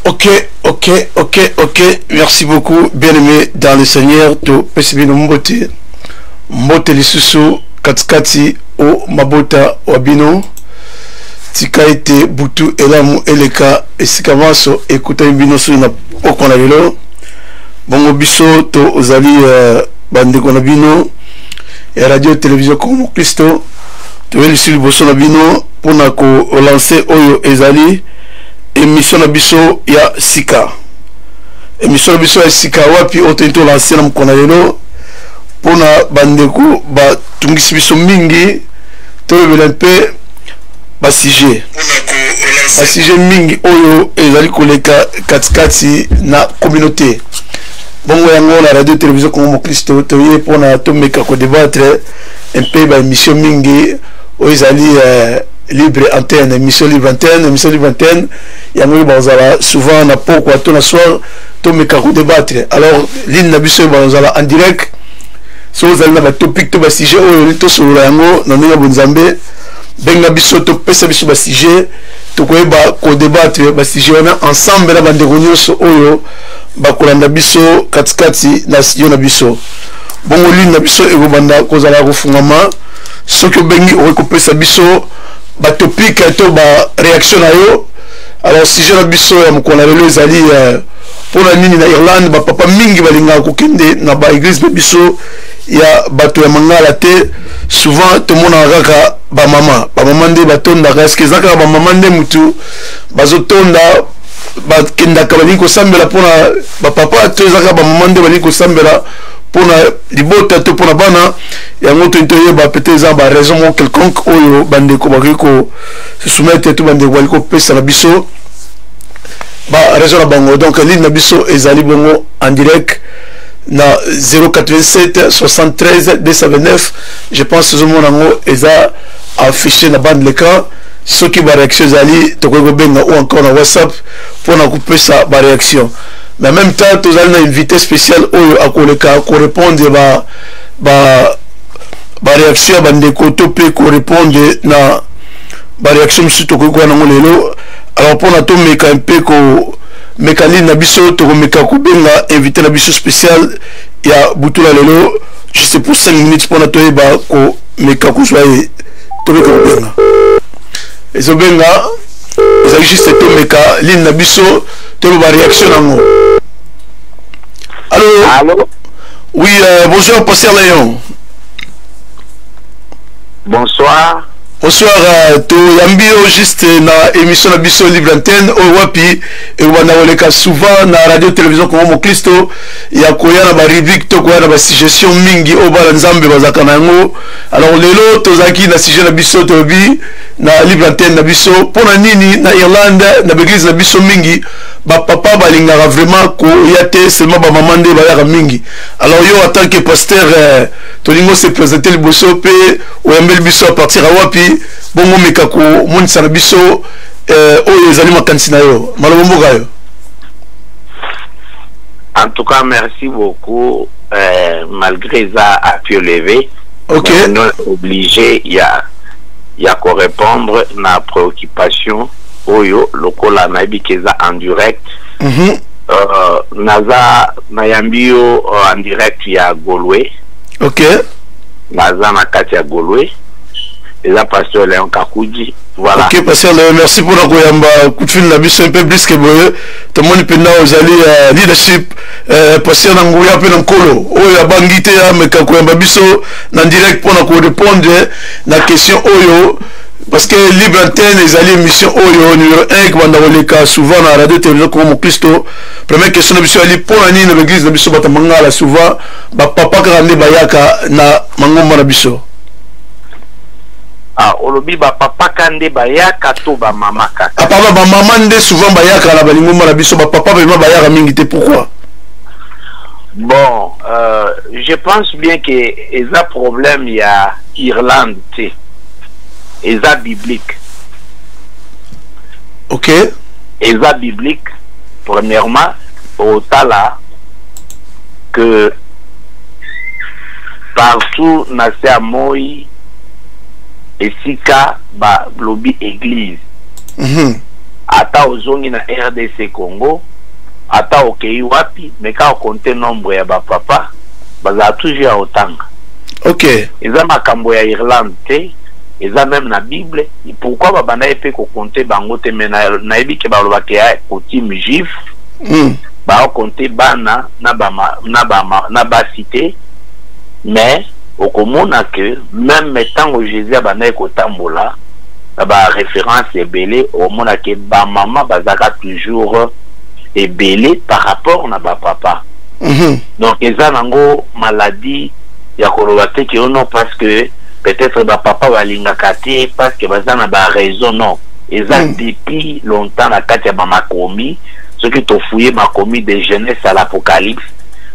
Ok. Merci beaucoup, bien-aimé dans le Seigneur. Topesi bino mbote. Mbote lisusu katikati o mabota wa bino. Tika ete butu elamu eleka esika manso ekutani bino soki na pokwa na lelo. Bongo biso to ozali bandeko na bino ya radio télévision Congo Kristo, toyeli lisusu liboso na bino mpona kolancer oyo ezali émission na biso ya sika. Émission na biso ya sika wapi oyo toyei tolancer na mokolo na lelo mpona bandeko batungisi biso mingi, tolobela mpe basujet mingi oyo ezali koleka katikati na communauté. Bongo yango na radio télévision Congo Mokristo toye mpona tomeka kodébattre mpe baémission mingi oyo ezali libre antenne, émission libre antenne. Émission libre antenne yango oyo bakozala souvent na pokwa to na soir, tomeka kodébattre. Alors ligne na biso oyo bakozala en direct, soki ozali na batopic to basujet oyo tosolola yango na ndenge ya bonzambe, benga biso, topesa biso basujet, tokoyeba kodébattre basujet wana ensemble na bandeko nyonso oyo bakolanda biso katikati na studio na biso. Bongo ligne na biso ekobanda kozala kofungama. Soki obengi, okoki kopesa biso batopic to baréaction na yo. Alors sujet na biso ya mokolo na lelo ezali mpona nini na Irlande bapapa mingi balingaka kokende na baéglise na biso ya bato ya mangala te? Souvent tomonaka kaka bamama nde batondaka. Est-ce eza kaka bamama nde mutu bazotonda, bakendaka, balingi kosambela mpona bapapa, to eza kaka bamama nde balingi kosambela mpona libota to mpona bana? Yango toyi toyeba. Peut-être eza baraison moko quelconque oyo bandeko bakoki kosoumettre to bandeko balingi kopesa na biso baraison na bango. Donc ligne na biso ezali bongo en direct na 087 73 229. Je pense ozomona yango eza affiché na bande l'écran. Soki baréaction ezali, tokoki kobenga ou encore na WhatsApp mpona kopesa baréaction. Mais en même temps tozali na invité spécial oyo akoleka korépondre ba baréaction ya bandeko to mpe korépondre na baréaction mosusu tokoki koya nango lelo. Alors mpona tomeka mpe komeka ligne na biso, tokomeka kobenga invité na biso spécial ya butula lelo juste pour 5 minutes mpona toyeba komeka kozwa ye. Tomeka kobenga, ezobenga, ezali juste tomeka ligne na biso, toyeba baréaction nango. Allo? Allô? Oui, bonsoir, pasteur Léon. Bonsoir. Bonsoir, toyambi yo juste na émission na biso libre antenne oyo wapi ekobanda koleka souvent na radio télévision Congo Moklisto, ya koya na barubrique to koya na basuggestion mingi oyo bana Nzambe bazalaka na yango. Alors lelo tozalaki na sujet na biso, tolobi na libre antenne na biso mpona nini na Irlande, na baeglise na biso mingi, bapapa balingaka vraiment koya te, seulement bamama nde bayaka mingi. Alors yo en tant que pasteur, tolingi ose présenter liboso mpe oyambeli biso à partir ya wapi. Bongo meka komonisa na biso oyo ezali makanisi na yo, maloba mboka yo. En tout cas, merci beaucoup. Malgré ça, à pied levé, on est obligé ya korépondre na préoccupation oyo lokola nayebi ke eza en direct. Naza nayambi yo en direct ya Galway. Naza na kati ya Galway. Eza pasteur Léon Kakudi. Voilà. Ok, pasteur Léon, merci mpona koyamba coup de fil na biso un peu brusque boye. Tomoni mpenza ozali leadership, pasteur na nguya mpe na nkolo oyo abangi te ameka koyamba biso na direct mpona korépondre na question oyo, parce que libre antenne ezali émission oyo numéro 1 ekobanda koleka souvent na radio télévision Congo Mokristo. Première question na biso ezali mpona nini na baeglise na biso bato mangala, souvent bapapa kaka nde bayaka na mangomba na biso? Ah, olobi bapapa ka nde bayaka to bamama kaka? Apapa, bamama nde souvent bayaka na balingomba na biso, bapapa vraiment bayaka mingi te. Pourquoi? Bon, je pense bien que eza problème ya Irlande te, eza biblique. Eza biblique. Premièrement, otala que partout na se ya moi, esika balobi église, Ata ozongi na RDC Congo, ata okei wapi, mais kaka compter nombre ya bapapa, bazala toujours ya kotanga. Eza makambo ya Irlande te, eza même na Bible. Pourquoi babandaki mpe kocompter bango te? Mais nayebi ke balobaka ya coutume juif, baocompter bana na basi te. Mais okomona ke même ntango Jésus abandaki kotambola, na baréférence ebele, okomona ke bamama bazalaka toujours ebele par rapport na bapapa. Donc eza nango maladie ya koloba te ke non, parce que peut-être bapapa balingaka te, parce que baza na baraison. Non, eza depuis longtemps na kati ya bamakomi. Soki tofouiller makomi de Genèse à l'Apocalypse,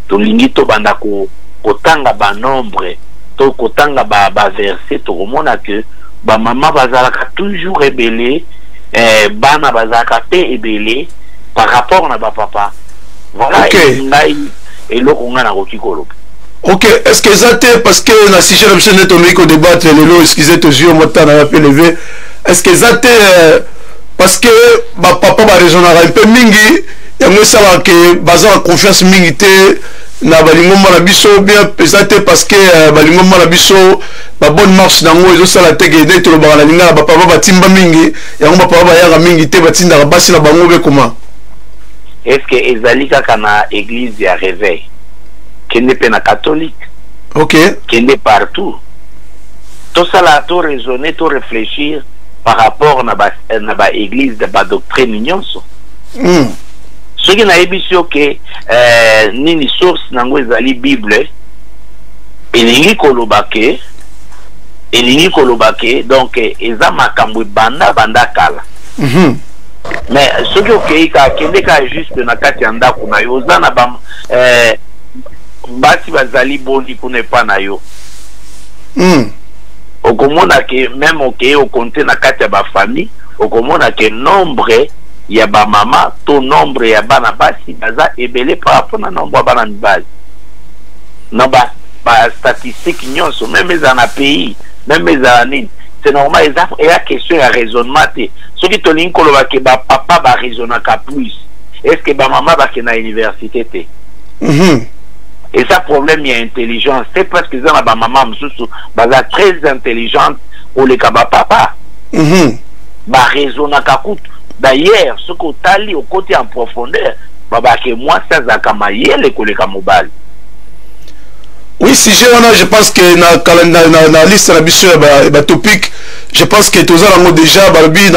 tolingi tobanda kotanga banombre to kotanga baverset, tokomona ke bamama bazalaka toujours ebele, bana bazalaka mpe ebele par rapport na bapapa. Voilà. Ngai eloko ngai nakoki koloba. Ok, est ce que eza te parce que na sujet na biso nde tomeki kodébattre lelo, excuse, tozwi yo motana ya mpe levé, est ce que eza te parce que bapapa baraisonnaka mpe mingi, yango esalaka ke baza na confiance mingi te na balingomba na biso, bien eza te parce que balingomba na biso, babonne marche nango ezosala te ke nde tolobaka na lingala, bapapa batimba mingi, yango bapapa bayaka mingi te, batindaka basi na bango bekoma? Est ce que ezali kaka na église ya Réveil? Kende mpe na catholique. Kende partout, tosala, to raisonner, to réfléchir par rapport na baéglise, ba badoctrine nyonso. Soki nayebisi yo ke nini source nango ezali Bible, elingi koloba ke donc eza makambo ebanda banda kala. Mais soki okei kaka, kende kaka juste na kati ya ndako na yo, oza na ba basi bazali boni kuna epa na yo? Okomona ke même okei ocompter na kati ya bafamille, okomona ke nombre ya bamama to nombre ya bana basi baza ebele par rapport na nombre ya bana mibali. Na ba statistique nyonso, même ezala na pays, même ezala nini, c'est normal. Eza eya question ya raisonnement te. Soki tolingi koloba ke bapapa baraisonnaka plus, est ce que bamama bakende na université te? Eza problème ya intelligence te, parce que eza na bamama mosusu baza très intelligente koleka bapapa. Baraisonnaka kutu. D'ailleurs, soki otali, okoti en profondeur, babake mwasi azalaka mayele koleka mobali. Oui, sujet wana, je pense que na liste na biso ya batopic, je pense que toza nango déjà. Balobi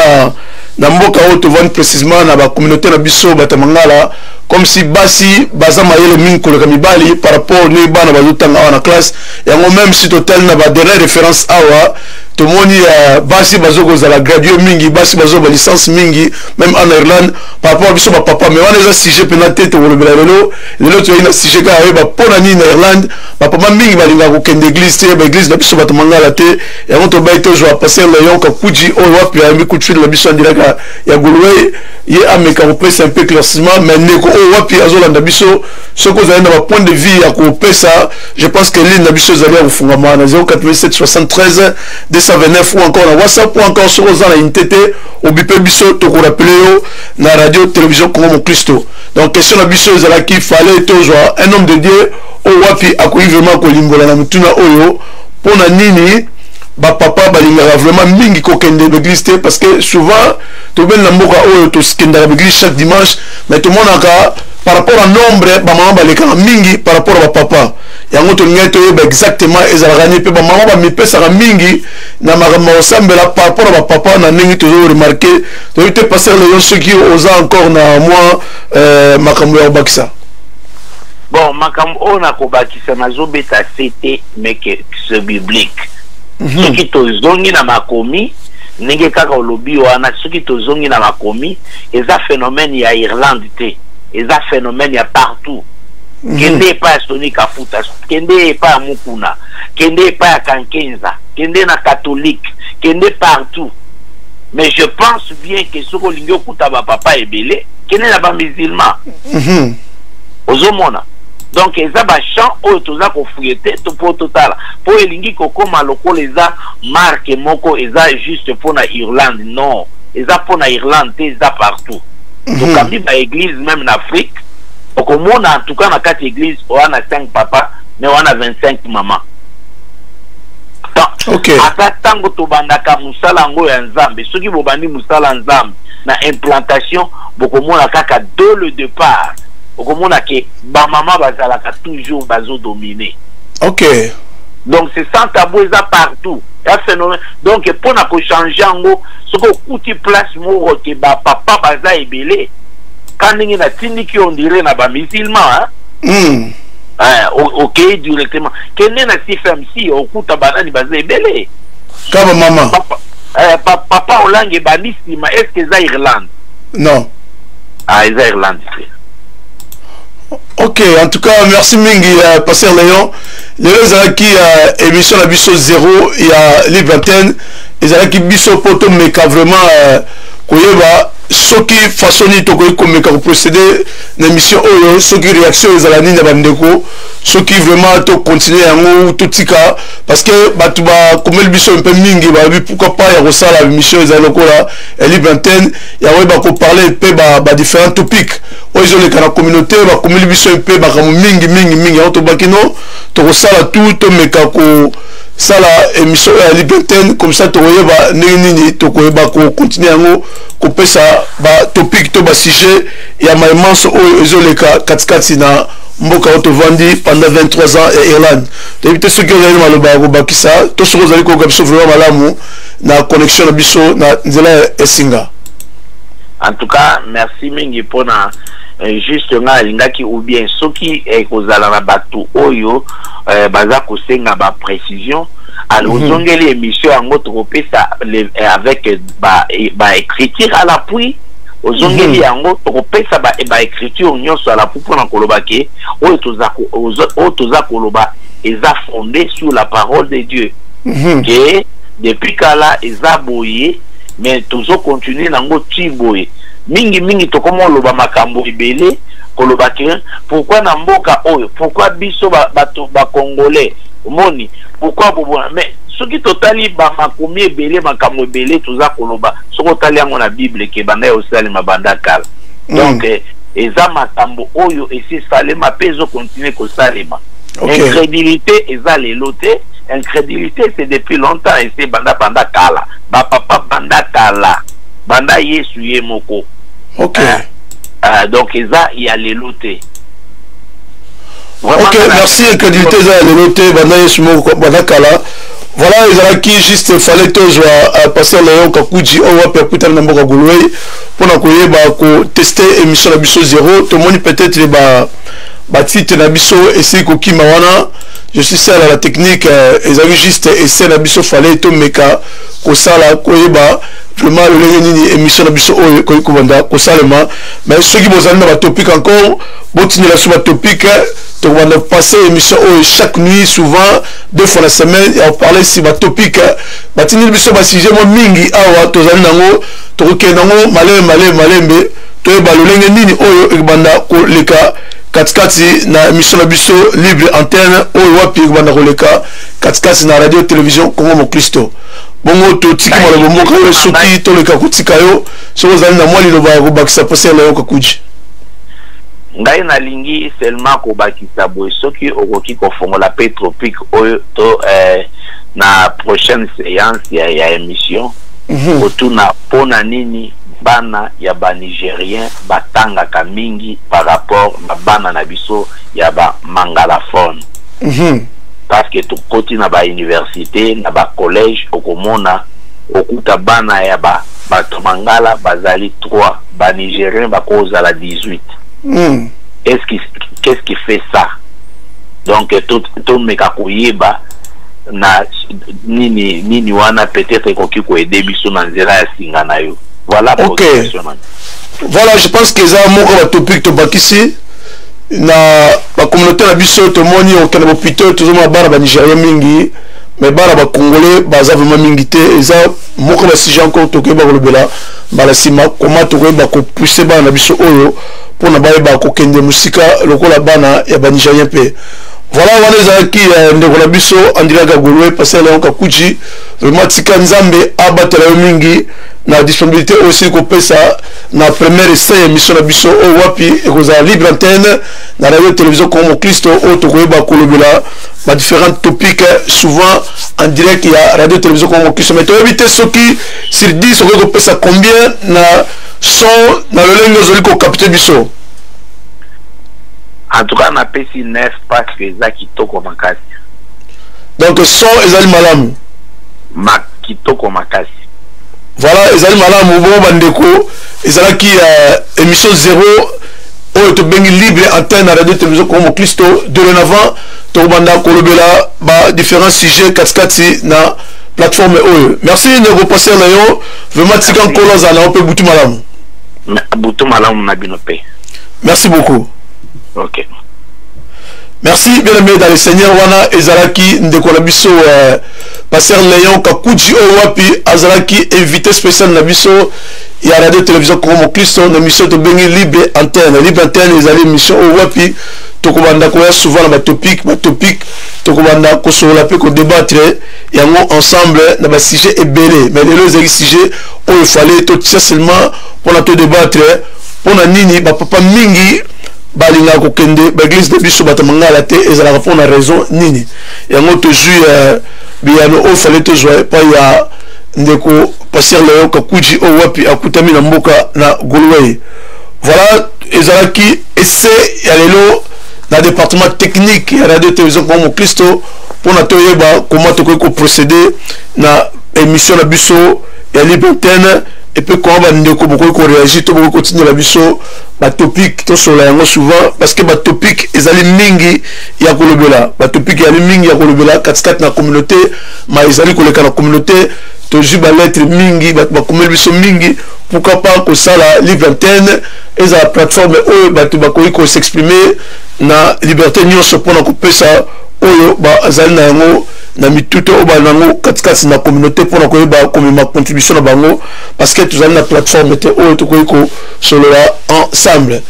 na mboka oyo tovandi, précisément na bacommunauté na biso bato mangala, comme si basi baza mayele mingi koleka mibali par rapport ndenge bana bazotanga awa na classe. Yango, même si totali na badernière référence awa, tomoni basi bazokozala gradué mingi, basi bazo balicence mingi, même en Irlande, par rapport à biso bapapa. Mais wana eza sujet mpena te tokolobela lelo. Lelo toyei na sujet kaka oyeba mpo na nini na Irlande bapapa mingi balingaka kokende église te, baéglise na biso bato mangala te. Yango tobai tozwa pasteur Leon Kakuji oyo wapi ayambi coup na biso en direct ya Galway, ye ameka kopesa un peu éclaircissement. Mais ndeko oyo wapi azolanda biso, soki ozali na bapoint de vue ya kopesa, je pense que ligne na biso ezali ya kofungama na 087 73 229, ou encore na WhatsApp, ou encore soki oza na unité te, obipe biso, tokorappeler yo na Radio Télévision Congo Mokristo. Donc question na biso ezalaki, fallait tozwa un homme de Dieu oyo wapi akoki vraiment kolimbola na motuna oyo: mpo na nini bapapa balingaka vraiment mingi kokende l'église te? Parce que souvent tobeli na mboka oyo, tokendaka l'église chaque dimanche, mais tomonaka par rapport à nombre, bamama balekaka mingi par rapport à bapapa. Yango tolingai toyeba exactement ezalaka nini mpe bamama bamipesaka mingi na makambo ya kosambela par rapport à bapapa, na ndenge tozo remarquer. Toyebi te, pasteur Leon, soki oza encore na mwa makambo ya kobakisa. Bon, makambo oyo nakobakisa, nazobeta se te, mais que c'est biblique. Soki tozongi na makomi, ndenge kaka olobi wana, soki tozongi na makomi, eza phénomène ya Irlande te, eza phénomène ya partout. Kende epai ya Sony Kafuta, kende epai ya Mukuna, kende epai ya Kankenza, kende na catholique, kende partout. Mais je pense bien que soki olingi okuta bapapa ebele, kende na bamusulman. Ozomona, donc eza bachamp oyo toza kofouiller te to mpo totala, mpo elingi kokóma lokola eza marque moko eza juste mpona Irlande. Non, Eza mpo na Irlande te, eza partout. Tokambi baéglise même na Afrique, okomona en tout cas na kati église oya na 5 papa, mais oya na 25 mama. Ata ntango tobandaka mosala yango ya Nzambe, soki bobandi mosala ya Nzambe na implantation, bokomona kaka dès le départ, okomona ke bamama bazalaka toujours bazodomine. Donc c'est sans tabou, eza partout, ya phénomène. Donc mpona kochange yango, soki okuti place moko ke bapapa baza ebele, ka ndenge natindiki, on dirait na bamusulman, hein? Okei directement, kende na CFMC, okuta banani baza ebele? Ka bamama. Papa, papa Olangi ebandi nsima, est ce que eza Irlande? Non. Ah, eza Irlande te. Ok, en tout cas merci mingi, pasteur Léon. Lelo ezalaki émission na biso zéro ya libre antenne. Ezalaki biso mpo tomeka vraiment koyeba soki façon nini tokoki komeka koprocéder na émission oyo, soki réaction ezala nini ya bandeko, soki vraiment tocontinue yango, totika, parce que bato bakomeli biso mpe mingi, balobi pourquoi pas ya kosala émission ezali lokola ya libre antenne, ya koyeba koparle mpe badifférent topic oyo ezoleka na communauté. Bakomeli biso mpe makambo mingi mingi mingi. Yango tobaki no, tokosala tout, tomeka kosala émission oyo ya libre antenne. Comme ça tokoyeba ndenge nini tokoyeba kocontinue yango, kopesa batopic to basujet ya maimanso oyo ezoleka katikati na mboka oyo tovandi pendant 23 ans ya Irlande. Toyebi te soki ozali maloba ya kobakisa to soki ozali koyoka biso vraiment malamu na connexion na biso na nzela ya esinga. En tout cas merci mingi mpona juste ngai alingaki ou bien soki ekozala na bato oyo baza kosenga baprécision, alors ozongeli émission yango, tokopesa avec baécriture à l'appui. Ozongeli yango, tokopesa baécriture nyonso à l'appui mpona koloba ke oyo toza koloba eza fondé sur la parole de Dieu, ke depuis kala eza boye, mais tozocontinue nango ti boye. Mingimingi tokoma oloba makambo ebele, koloba ke pourquoi na mboka oyo, pourquoi biso bato bacongolais, omoni, pourquoi bobona. Mais soki totali bamakomi ebele, makambo ebele toza koloba, soki otali yango na Bible ke banda ya osalema banda kala. Donc eza makambo oyo esi esalema mpe ezokontinue kosalema. Incrédulité eza lelo te, incrédulité c'est depuis longtemps, esi banda banda kala, bapapa banda kala, banda Yesu ye moko. Donc eza ya lelo te. Ok, merci. Incrédulité eza ya lelo te, banda Yesu moko, banda kala. Voilà, ezalaki juste fallait tozwa pasteur Léon Kakuji oyo wapi akutani na mboka Galway mpona koyeba koteste émission na biso zéro. Tomoni peut-être ba batitre na biso esili kokima wana. Je suis seul à la technique. Ezalaki juste essai na biso, fallait tomeka kosala, koyeba vraiment lolenge nini émission na biso oyo ekoki kobanda kosalema. Mais soki bozali na batopic encore, botindela biso batopic. Tokobanda passer émission oyo chaque nuit, souvent deux fois la semaine, ya koparle si batopic batindeli biso, basujet mwa mingi awa tozali nango. Tokokende yango malembe malembe malembe, toyeba lolenge nini oyo ekobanda koleka katikati na émission na biso libre antenne oyo wapi ekobanda koleka katikati na Radio Télévision Congo Moklisto. Bongo totiki maloba mboka yo, soki toleka kotika yo, soki ozali na mwa liloba ya kobakisa, pasteur Léon Kakuji. Ngai nalingi seulement kobakisa boye: soki okoki kofongola mpe topic oyo to na prochaine séance ya émission, kotuna mpona nini bana ya banigérien batangaka mingi par rapport na bana na biso ya bamangalaphone. Parce que tokoti na bauniversité, na bacollège, okomona, okuta bana ya bato mangala bazali 3, banigérien bakozala 18. Qu'est-ce qui fait ça? Donc tomeka koyeba na nini nini wana, peut-être ekoki koaider biso na nzela ya singa na yo. Voilà. Ok, voilà, je pense que eza moko batopic tobakisi na bacommunauté na biso. Tomoni okende bopito, tozomona bana banigérien mingi, mais bana bacongolais baza vraiment mingi te. Eza moko basujet encore tokoyeba kolobela mbala nsima, koma tokoyeba kopousse bana na biso oyo mpona bayeba kokende mosika lokola bana ya banigérien mpe. Voilà, wana ezalaki ndeko na biso Andrea Gagolwe, pasteur Léon Kakuji. Vraiment, tika Nzambe abatela yo mingi. Na disponibilité oyo osili kopesa na première essai ya émission na biso oyo wapi ekozala libre antenne na radio télévision Congo Moklisto, oyo tokoyeba kolobela ba différents topics souvent en direct ya radio télévision Congo Moklisto. Mais toyebi te soki sur 10 okoki kopesa combien na son, na lolenge ozali kocapter biso. En tout cas, napesi 9 parce que eza kitoko makasi. Donc son ezali malamu? Ma kitoko makasi. Voilà, ezali malamu. Bongo bandeko, ezalaki émission 0 oyo tobengi libre antenne na radio télévision Congo Moklisto. Dorénavant, tokobanda kolobela ba différents sujets katikati na plateforme oyo. Merci, ndeko pasteur na yo. Vraiment, tika Nkolo azala na yo mpe butu malamu. Butu malamu na bino mpe. Merci beaucoup. Ok. Merci, bien aimé dans le Seigneur. Wana ezalaki ndeko na biso pasteur Léon Kakuji, oyo wapi azalaki invité spécial na biso ya radio télévision Congo Moklisto na émission tobengi libre antenne. Libre antenne ezali émission oyo wapi tokobanda koya souvent na batopic, tokobanda kosolola mpe kodébattre yango ensemble na basujet ebele. Mais lelo ezalaki sujet oyo fallait totia seulement mpona todébattre mpona nini bapapa mingi balingaka kokende baéglise na biso bato mangala te, ezalaka mpona raison nini. Yango tozwi biyano oyo fallait tozwa epai ya ndeko pasteur Leo Kakuji, oyo wapi akutami na mboka na Galway. Voilà, ezalaki essai ya lelo na département technique ya radio télévision Congo Moklisto mpona toyeba comment tokoki koprocéder na émission na biso ya libre antenne et puis comment bandeko bokoki koréagir to bokoki kotindela biso batopic tosolola yango souvent, parce que batopic ezali mingi ya kolobela, batopic ezali mingi ya kolobela katikati na communauté. Ma ezali koleka na communauté, tozwi balettre mingi, bato bakomeli biso mingi. Pourquoi pas kosala libre antenne, ezala plateforme oyo bato bakoki kos'exprimer na liberté nyonso mpona kopesa oyo bazali na yango na mituto, oyo bali nango katikati na communauté, mpona koyeba komema contribution na bango, parce que tozali na plateforme te oyo tokoki kosolola ensemble.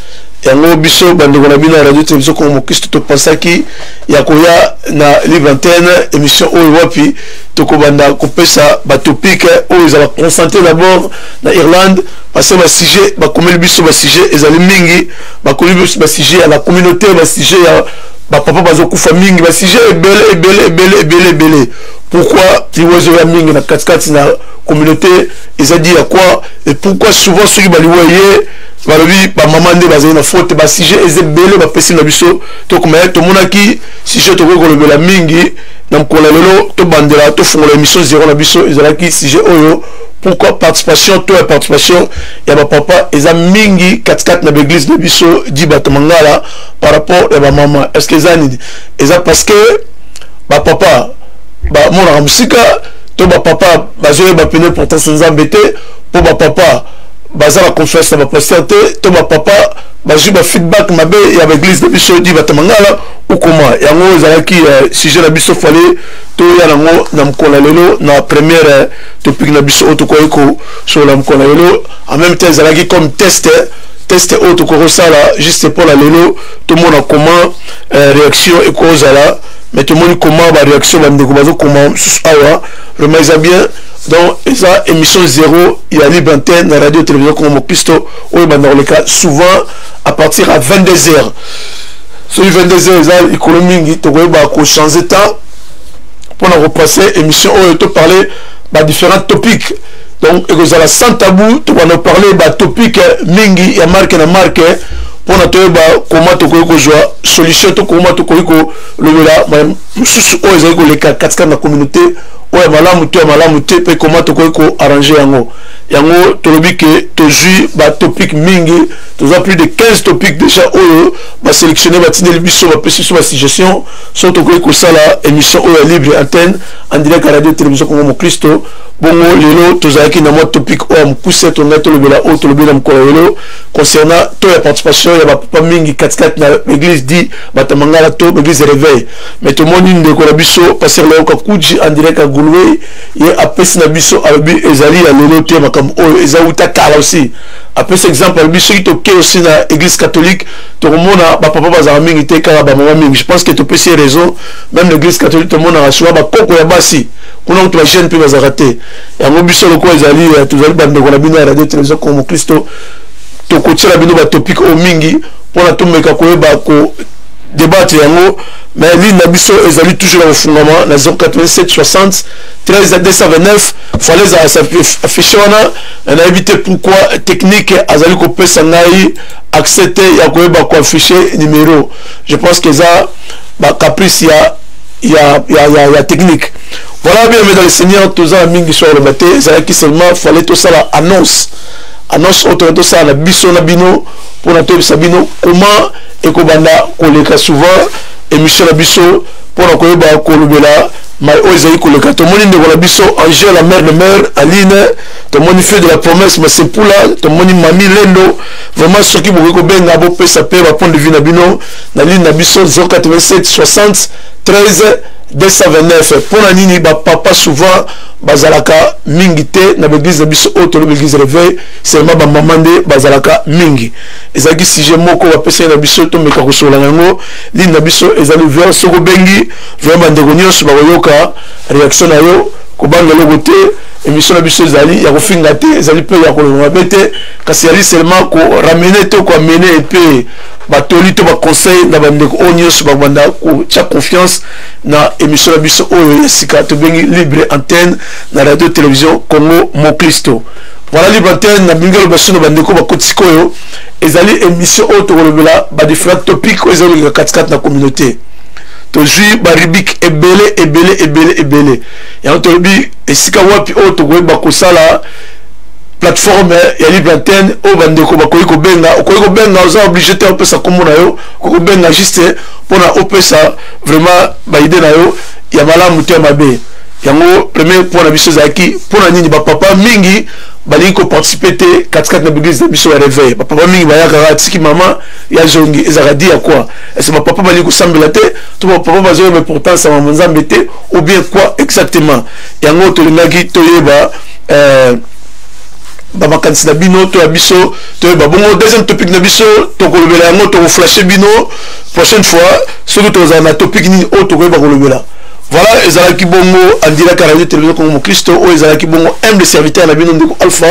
Yango biso bandeko na bino ya radio télévision Congo Mokristo topensaki ya koya na libre antenne, émission oyo wapi tokobanda kopesa batopic oyo ezala concentré d'abord na Irlande, parce que basujet bakomeli biso, basujet ezali mingi. Bakomeli biso basujet ya la communauté, basujet ya bapapa bazokufa mingi, basujet ebele ebele ebele ebele ebele. Pourquoi liwa ezoya mingi na katikati na communauté? Eza dû à quoi? Et pourquoi souvent soki baliwa ye, balobi bamama nde bazali na faute? Basujet eza ebele bapesi na biso. Tokoma tomonaki sujet tokoki kolobela mingi na mokolo ya lelo, tobandela, tofungola émission zéro na biso, ezalaki sujet oyo: pourquoi participation to ya participation ya bapapa eza mingi katikati na baeglise na biso di bato mangala par rapport ya bamama? Est ce que eza nini? Eza parce que bapapa bamonaka mosika, to bapapa bazoyeba pene importance Nzambe te, mpo bapapa baza na confiance na bapasteur te, to bapapa bazwi bafeedback mabe ya baeglise na biso di bato mangala, ou comment? Yango ezalaki sujet na biso fallait toya nango na mokolo ya lelo, na première topic na biso oyo tokoki kosolola mokolo ya lelo. En même temps, ezalaki comme test oyo tokoki kosala juste mpona lelo, tomona comment réaction ekozala. Mais tomoni comment baréaction bandeko bazokoma mosusu awa, vraiment eza bien. Donc eza émission zéro ya libre antenne na radio télévision Congo Mokristo, oyo banda koleka souvent à partir à 22 heures. Soki 22 heures eza likolo mingi, tokoyeba kochanger temps mpona kopasser émission oyo, toparler badifférents topics. Donc ekozala sans tabou, tokobanda koparler batopic mingi ya marke na marke mpona toyeba koma tokoki kozwa solution to koma tokoki kolobela mosusu oyo ezali koleka katikati na communauté, oyo ya malamu to ya malamu te, mpe koma tokoki koarranger yango. Yango tolobi ke tozwi batopic mingi, tozwa plus de 15 topics déjà oyo basélectionne, batindeli biso, bapesi biso basuggestion so tokoki kosala émission oyo ya libre antenne en direct ya radio télévision Congo Mokristo. Bongo lelo tozalaki na mwa topic oyo ya mokuse tongai tolobela, oyo tolobela mokolo lelo, concernant to ya participation ya bapapa mingi katikati na église di bato mangala to église réveil. Mais tomoni ndeko na biso pasteur Leo Kakuji en direct ya Galway, ye apesi na biso, alobi ezali ya lelo te, makambo oyo eza wuta kala. Aussi apesi exemple, alobi soki toke aussi na église catholique, tokomona bapapa bazalaka mingi te, kaka bamama mingi. Je pense que topesi ye raison. Même l'église catholique, tomonaka souvent bakoko ya basi Kuna kutu bajeune mpe bazalaka te. Yango biso lokola ezali tozali bandeko na bino ya Radio Télévision Congo Moklisto, tokotiela bino batopic oyo mingi mpona tomeka koyeba ko débattre yango. Mais ligne na biso ezali toujours na kofungama na 087 60 13 229. Fallait ezala affiché wana, nayebi te pourquoi technique azali kopesa ngai accès te ya koyeba koaffiche numéro. Je pense que eza bacaprice ya technique. Voilà, bien aimé dans le Seigneur, toza na mingi so oloba te. Ezalaki seulement fallait tosala annonce oyo toza tosala na biso na bino mpona toyebisa bino comment ekobanda koleka souvent émission na biso, mpona koyeba kolobela mai oyo ezali koleka. Tomoni ndeko na biso Angèle, la mère de mère Aline, tomoni Fille de la Promesse Masepula, tomoni Mami Lendo. Vraiment, soki bokoki kobenga, bopesa mpe bapoint de vue na bino na ligne na biso 087 60 13 229. Mpona nini bapapa souvent bazalaka mingi te na baeglise na biso oyo tolobi église Réveil, seulement bamama nde bazalaka mingi? Ezalaki sujet moko bapesaki na biso, tomeka kosolola yango. Ligne na biso ezali ouvert. Soki obengi, vraiment bandeko nyonso bakoyoka réaction na yo. Kobanga eloko te, émission na biso ezali ya kofinga te, ezali mpe ya koloba mabe te, kasi ezali seulement koramener to koamener mpe batoli to baconseil na bandeko oyo nyonso bakobanda kotia confiance na émission na biso oyo ya sika tobengi Libre Antenne na Radio Télévision Congo Moklisto. Voilà, Libre Antenne na bingi aloba so na bandeko bakoti sikoyo, ezali émission oyo tokolobela badifférent topic oyo ezali koleka katikati na communauté. Tozwi barubrique ebele ebele ebele ebele. Yango tolobi esika wapi oyo tokoyeba kosala plateforme ya Libre Antenne oyo bandeko bakoki kobenga. Okoki kobenga, oza obligé te opesa nkombo na yo. Okoki kobenga juste mpona opesa vraiment baidée na yo ya malamu to ya mabe. Yango premier point na biso ezalaki: mpona nini bapapa mingi balingi koparticipe te katikati na baeglise na biso ya Réveil? Bapapa mingi bayakaka, atiki mama ya zongi. Ezalaka di ya quoi? Est-ce bapapa balingi kosambela te, to bapapa bazoyeba importance ya mama Nzambe te, ou bien quoi exactement? Yango tolingaki toyeba bamakanisi na bino to ya biso, toyeba bongo. Deuxième topic na biso tokolobela yango, tokoflashe bino prochaine fois soki tozala na topic nini oyo tokoyeba kolobela. Voilà, ezalaki bongo en direct à Radio Télévision Congo Mokristo. Oyo ezalaki bongo humble serviteur na bino, ndeko Alpha,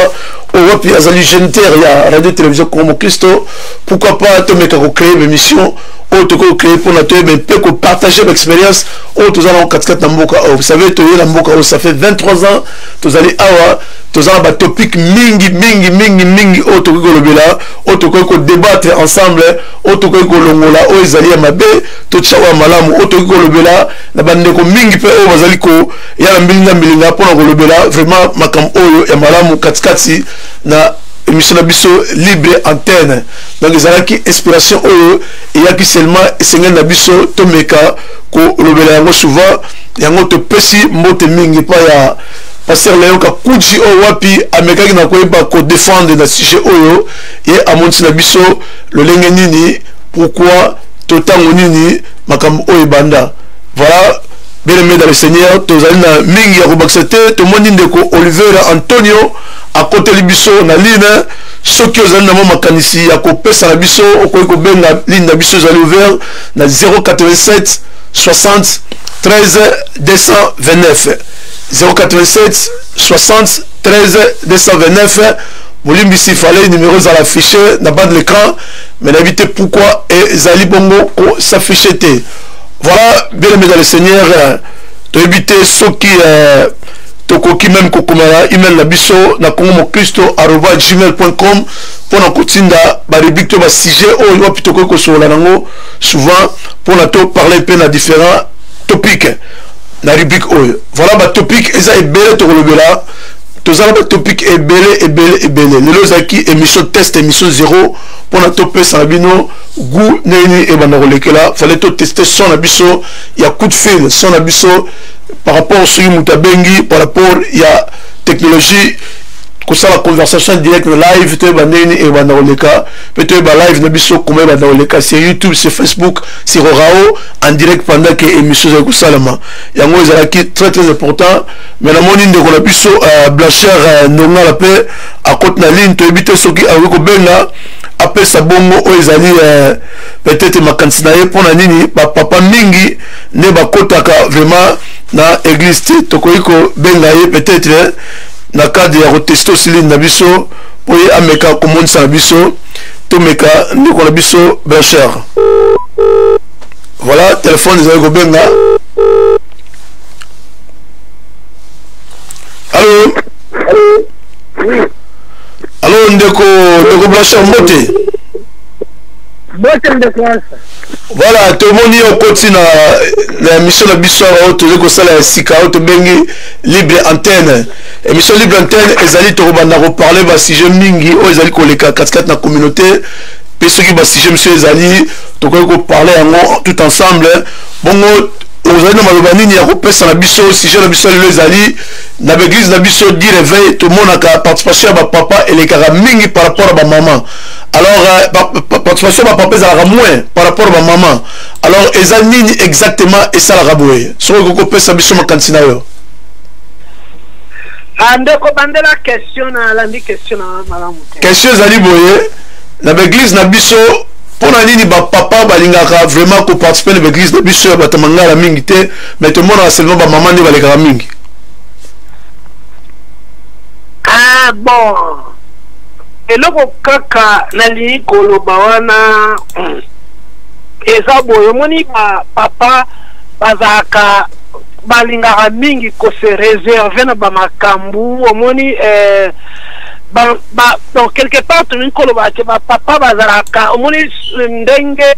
oyo wapi azali géniteur ya Radio Télévision Congo Mokristo. Pourquoi pas tomeka kocréer émission oyo tokoki kocréer mpona toyeba mpe kopartage baexpérience oyo toza nango katikati na mboka oyo? Vous savez, toye na mboka oyo, ça fait 23 ans tozali awa. Toza na batopic mingi mingi mingi mingi oyo tokoki kolobela, oyo tokoki kodébattre ensemble, oyo tokoki kolongola oyo ezali ya mabe, totia oyo ya malamu, oyo tokoki kolobela na bandeko mingi mpe oyo bazali koya na mbilinga mbilinga mpona kolobela vraiment makambo oyo ya malamu katikati na émission na biso Libre Antenne. Donc ezalaki inspiration oyo eyaki seulement, esengeli na biso tomeka kolobela yango souvent. Yango topesi mbote mingi epai ya pasteur Leon Kakuji, oyo wapi amekaki na koyeba kodéfendre na sujet oyo. Ye amonisi na biso lolenge nini, pourquoi to ntango nini makambo oyo ebanda. Voilà, bien aimé dans le Seigneur, tozali na mingi ya kobakisa te. Tomoni ndeko Olivera Antonio akoteli biso na ligne. Soki ozali na mwa makanisi ya kopesa na biso, okoki kobenga. Ligne na biso ezali ouvert na 087 60 13 229, 087 60 13 229. Bolimbisi, fallait numéro ezala affiché na bas de l'écran, mais nayebi te pourquoi ezali bongo kosaffiche te. Voilà, bien aimé dans le Seigneur, toyebi te soki tokoki même kokomela email na biso na congomokristo@gmail.com mpona kotinda barubrique to basujet oyo wapi tokoki kosolola nango souvent, mpona toparle mpe na différents topics na rubrique oyo. Voilà, batopic eza ebele tokolobela, toza na batopic ebele ebele ebele. Lelo ezalaki émission test, émission 0, mpona topesa na bino goût ndenge nini ebanda kolekela. Fallait toteste son na biso ya coup de fil, son na biso par rapport soki moto abengi, par rapport ya technologie, kosala conversation direct na live, toyeba ndenge nini ebanda koleka mpe toyeba live na biso koma ebanda koleka sur YouTube, sur Facebook, sur Orao en direct pendant que émission ezali kosalama. Yango ezalaki très très important. Mais namoni ndeko na biso Blanchard Ndongala mpe akoti na ligne. Toyebi te soki akoki kobenga, apesa bongo oyo ezali peut-être makanisi na ye, mpona nini bapapa mingi nde bakotaka vraiment na église te. Tokoki kobenga ye peut-être na cadre ya koteste osiline na biso mpo ye ameka komonisa na biso. Tomeka ndeko na biso Blanchard. Voilà, téléphone ezali kobenga. Allo, allo, ndeko Blanchard, mbote. Mbote, ndeko Alpha. Voilà, tomoni okoti na émission na biso awa oyo tozali kosala ya sika, oyo tobengi Libre Antenne. Émission Libre Antenne ezali, tokobanda koparler basujet mingi oyo ezali koleka katikati na communauté, mpe soki basujet mosusu ezali, tokoki koparler yango tout ensemble. Bongo ozali na maloba nini ya kopesa na biso? Sujet na biso lelo ezali: na baeglise na biso du réveil, tomonaka participation ya bapapa elekaka mingi par rapport à bamama. Alors participation ya bapapa ezalaka moins par rapport à bamama. Alors eza nini exactement esalaka boye? Soki okoki kopesa biso makanisi na yo. Ah, ndeko, bandela question, na alandi question na malamu te. Question ezali boye: na baeglise na biso, mpo na nini bapapa balingaka vraiment koparticiper na baeglise na biso ya bato mangala mingi te, mais tomonaka seulement bamama nde balekaka mingi? Ah bon, eloko kaka nalingi koloba wana eza boye: omoni, bapapa bazalaka, balingaka mingi kose réserver na bamakambo. Omoni, donc quelque part tolingi koloba ke bapapa bazalaka, omoni ndenge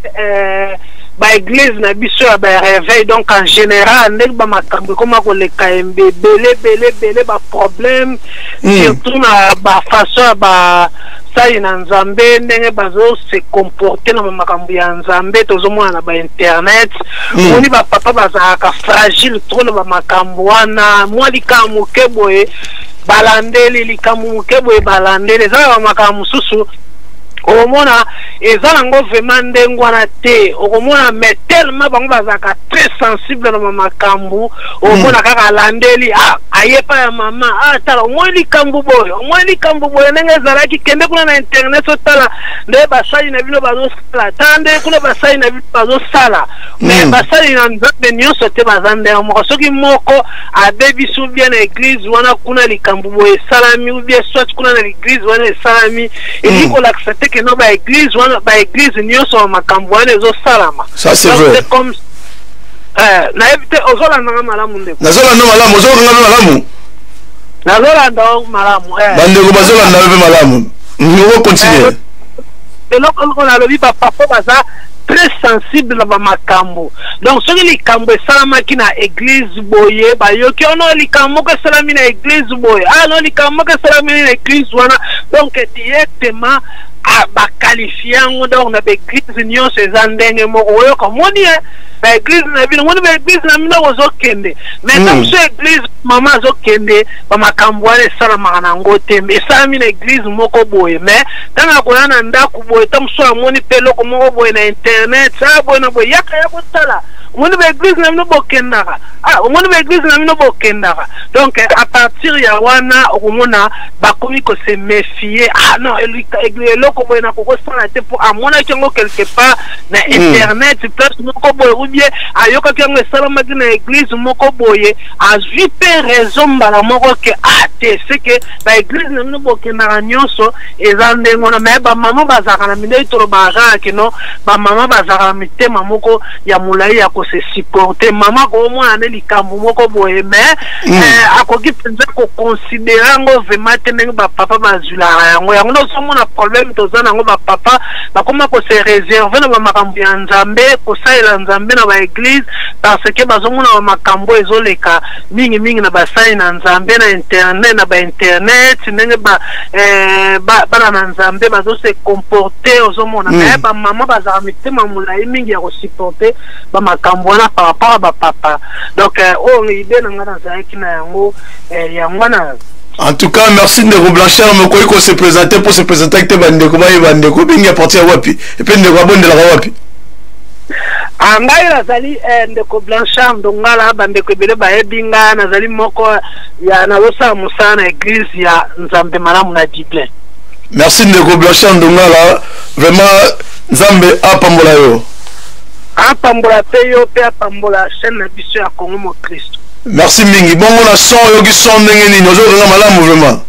baeglise na biso ya baréveil, donc en général ndenge bamakambo ekoma koleka ebele ebele ebele, baproblème, surtout na bafaçon ya basali na Nzambe, ndenge bazose comporter na bamakambo ya Nzambe, tozomona na bainternet. Omoni, bapapa bazalaka fragile trop na bamakambo wana. Mwa likambo moke boye balandeli, likambo moke boye balandeli. Eza na bamakambo mosusu okomona eza nango vraiment ndenge wana te, okomona, mais tellement bango bazalaka très sensible na bamakambo, okomona kaka alandeli. Ah, ayepa ya mama: ah, tala, omoni likambo boye, omoni likambo boye ndenge ezalaki, kende kuna na internet, otala nde basali na bino bazosala, tala nde kuna basali na bino bazosala. Mais basali na Nzambe nyonso te baza ndenge moko. Soki moko abebisi, ou bien na église wana kuna likambo boye esalami, ou bien soit kuna na l'église wana esalami, elingi kolakisa te ke no baeglise wana, baeglise nyonso ya makambo wana ezosalama. Ça, c'est vrai. Comme nayebi te, ozolandanga malamu, ndeko? Nazolanda malamu. Ozokanga mpe malamu? Nazolanda malamu. Bandeko bazolanda mpe malamu, okocontinuer. Eloko eloko nalobi, bapapa baza très sensible na bamakambo. Donc soki likambo esalamaki na église boye, bayoki ono likambo moko esalami na église boye, ah no, likambo moko esalami na église wana, donc directement baqualifier yango. Donc na baeglise nyonso eza ndenge moko. Oyoka, omoni baeglise na bino, omoni baeglise na bino kozokende, mais ta mosu église mama azokende, bamakambo wana esalamaka nango te, esalami na église moko boye. Mais ntango akoya na ndako boye, ta mosu amoni mpe eloko moko boye na internet, a boye na boye, yaka ya kotala, omoni baeglise na bino bokendaka, ah, omoni baeglise na bino bokendaka. Donc à partir ya wana, okomona bakomi kose méfier: ah non, eloko boye nakokosala te, mpo amonaki yango quelque part na internet, place moko boye, ou bien ayokaki yango esalamaki na église moko boye. Azwi mpe raison mbala moko ke ah te, c'est que baeglise na bino bokendaka nyonso eza ndenge wana. Mais bamama bazalaka na mindeli, tolobaka kaka kino bamama bazalaka na mitema moko ya molai ya kose supporter. Mama koomona nde likambo moko boye, mais akoki mpenza koconsidérer yango vraiment te ndenge bapapa bazwilaka yango. Yango nde ozomona problème toza nango: bapapa bakoma kose réserver na bamakambo ya Nzambe, kosalela Nzambe na baeglise, parce que bazomona bamakambo ezoleka mingimingi na basali na Nzambe na internet, na bainternet, ndenge bana na Nzambe bazose comporter. Ozomona, mais bamama bazalaka mitema molai mingi ya kosupporter bamakambo wana par rapport à bapapa. Donc oyo idée na ngai nazalaki na yango, yango wana. En tout cas, merci ndeko Blanchard. Mokoki kose présenter pour se présenter te, bandeko bayeba ndeko bengi à partir ya wapi, et puis ndeko abondelaka wapi. Ah, ngai nazali ndeko Blanchard Ndongala. Bandeko ebele bayebi nga. Nazali moko ya nazosala mosala na église ya Nzambe Malamu na Dublin. Merci ndeko Blanchard Ndongala, vraiment Nzambe apambola yo. Apambola mpe yo, mpe apambola chaîne na biso ya Congo Mokristo. Merci mingi. Bongo na son, oyoki son ndenge nini? Ozokanga malamu vraiment?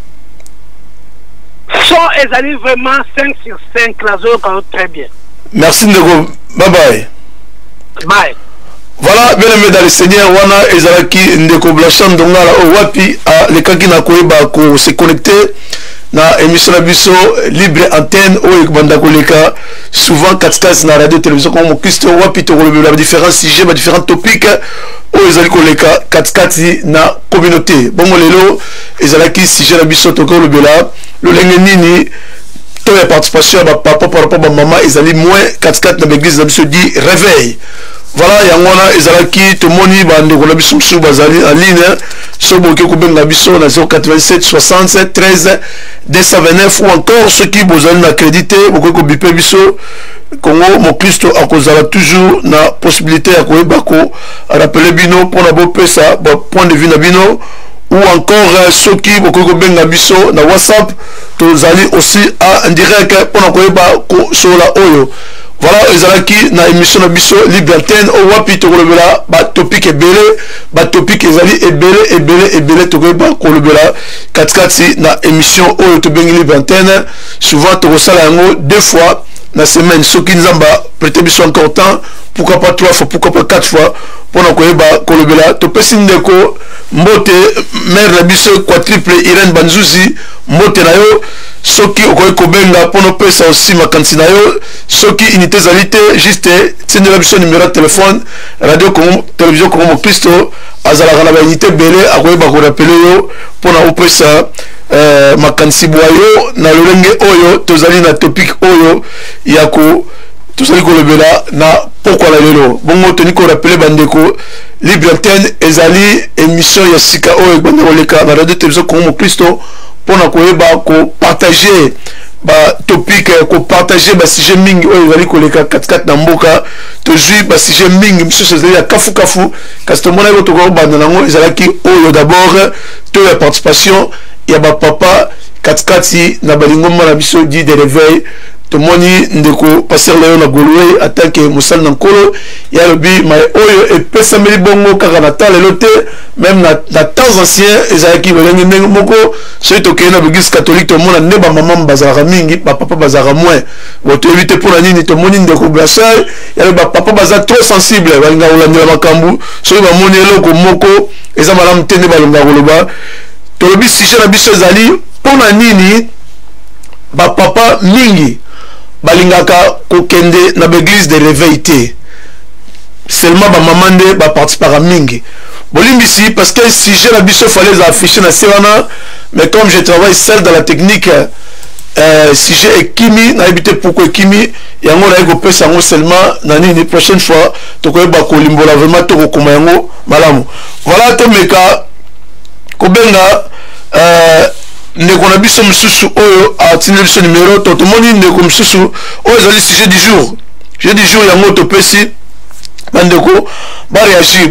Son ezali vraiment 5 sur 5, nazoyoka yo très bien. Merci ndeko, bye bye. Bye. Voilà, bien aimé dans le Seigneur, wana ezalaki ndeko Blanchard Ndongala oyo wapi alekaki na koyeba ko se connecter na émission na biso libre antenne oyo ekobanda koleka souvent katikati na radio télévision Congo Mokristo, wapi tokolobela ba différents sujets, ba différents topics oyo ezali koleka katikati na communauté. Bongo lelo ezalaki sujet na biso, tokolobela lolenge nini to ya participation ya bapapa par rapport bamama ezali moins katikati na baeglise na biso dit réveil. Voilà, yango wana ezalaki. Tomoni bandeko na biso mosusu bazali en ligne. Soki bokoki kobenga biso na 087 67 13 229, ou encore soki bozali na crédit te, bokoki kobipe biso. Congo Mokristo akozala toujours na possibilité ya koyeba korappeler bino mpona bopesa point de vue na bino, ou encore soki bokoki kobenga biso na WhatsApp, tozali aussi en direct mpona koyeba kosolola oyo. Voilà, ezalaki na émission na biso libre antenne oyo wapi tokolobela batopic ebele. Batopic ezali ebele, ebele, ebele, tokoyeba kolobela katikati na émission oyo tobengi libre antenne. Souvent tokosala yango deux fois na semaine. Soki Nzambe prêter biso encore temps, pourquoi pas trois fois, pourquoi pas quatre fois, mpona koyeba kolobela. Topesi ndeko mbote, mare na biso quadruple Irene Banzuzi, mbote na yo. Soki okoki kobenga mpona opesa aussi makanisi na yo, soki unité ezali te, juste tindela biso numéro ya téléphone. Radio Congo, Télévision Congo Mokristo azalaka na baunité ebele, akoyeba korappeler yo mpona opesa makanisi bwa yo na lolenge oyo tozali na topic oyo ya ko tozali kolobela na pokwa na lelo. Bongo toni korappeler bandeko, libre antenne ezali émission ya sika oyo ebanda koleka na Radio Télévision Congo Mokristo mpona koyeba kopartager batopic, kopartager basujet mingi oyo ezali koleka katikati na mboka. Tozwi basujet mingi mosusu ezali ya kafukafu, kasi tomonaki oyo tokoki kobanda nango ezalaki oyo d'abord to ya participation ya bapapa katikati na balingomba na biso dit de réveil. Tomoni ndeko pasteur Leon na Golwe, en tant que mosali na Nkolo, ya alobi mai oyo epesameli bongo kaka na temps lelo te, même na temps ancien ezalaki lolenge ndenge moko. Soki tokei na baeglise catholique, tomona nde bamama bazalaka mingi, bapapa bazalaka moins. Bon, toyebi te mpona nini. Tomoni ndeko Blanchard yalobi bapapa baza trop sensible, balingaka kolandela makambo. Soki bamoni eloko moko eza malamu te, nde balingaka koloba. Tolobi sujet na biso ezali mpona nini bapapa mingi balingaka kokende na baeglise de réveil te, seulement bamama nde baparticipaka mingi. Bolimbisi, parce que sujet na biso fallait eza affiché na se wana, mais comme je travaille seul dans la technique, sujet ekimi, nayebi te pourquoi ekimi yango. Naye kopesa yango seulement na nini, prochaine fois tokoyeba kolimbola vraiment, tokokoma yango malamu. Voilà, tomeka kobenga ndeko na biso mosusu oyo atindeli biso numéro. To tomoni ndeko mosusu oyo ezali sujet du jour. Sujet du jour yango topesi bandeko baréagir: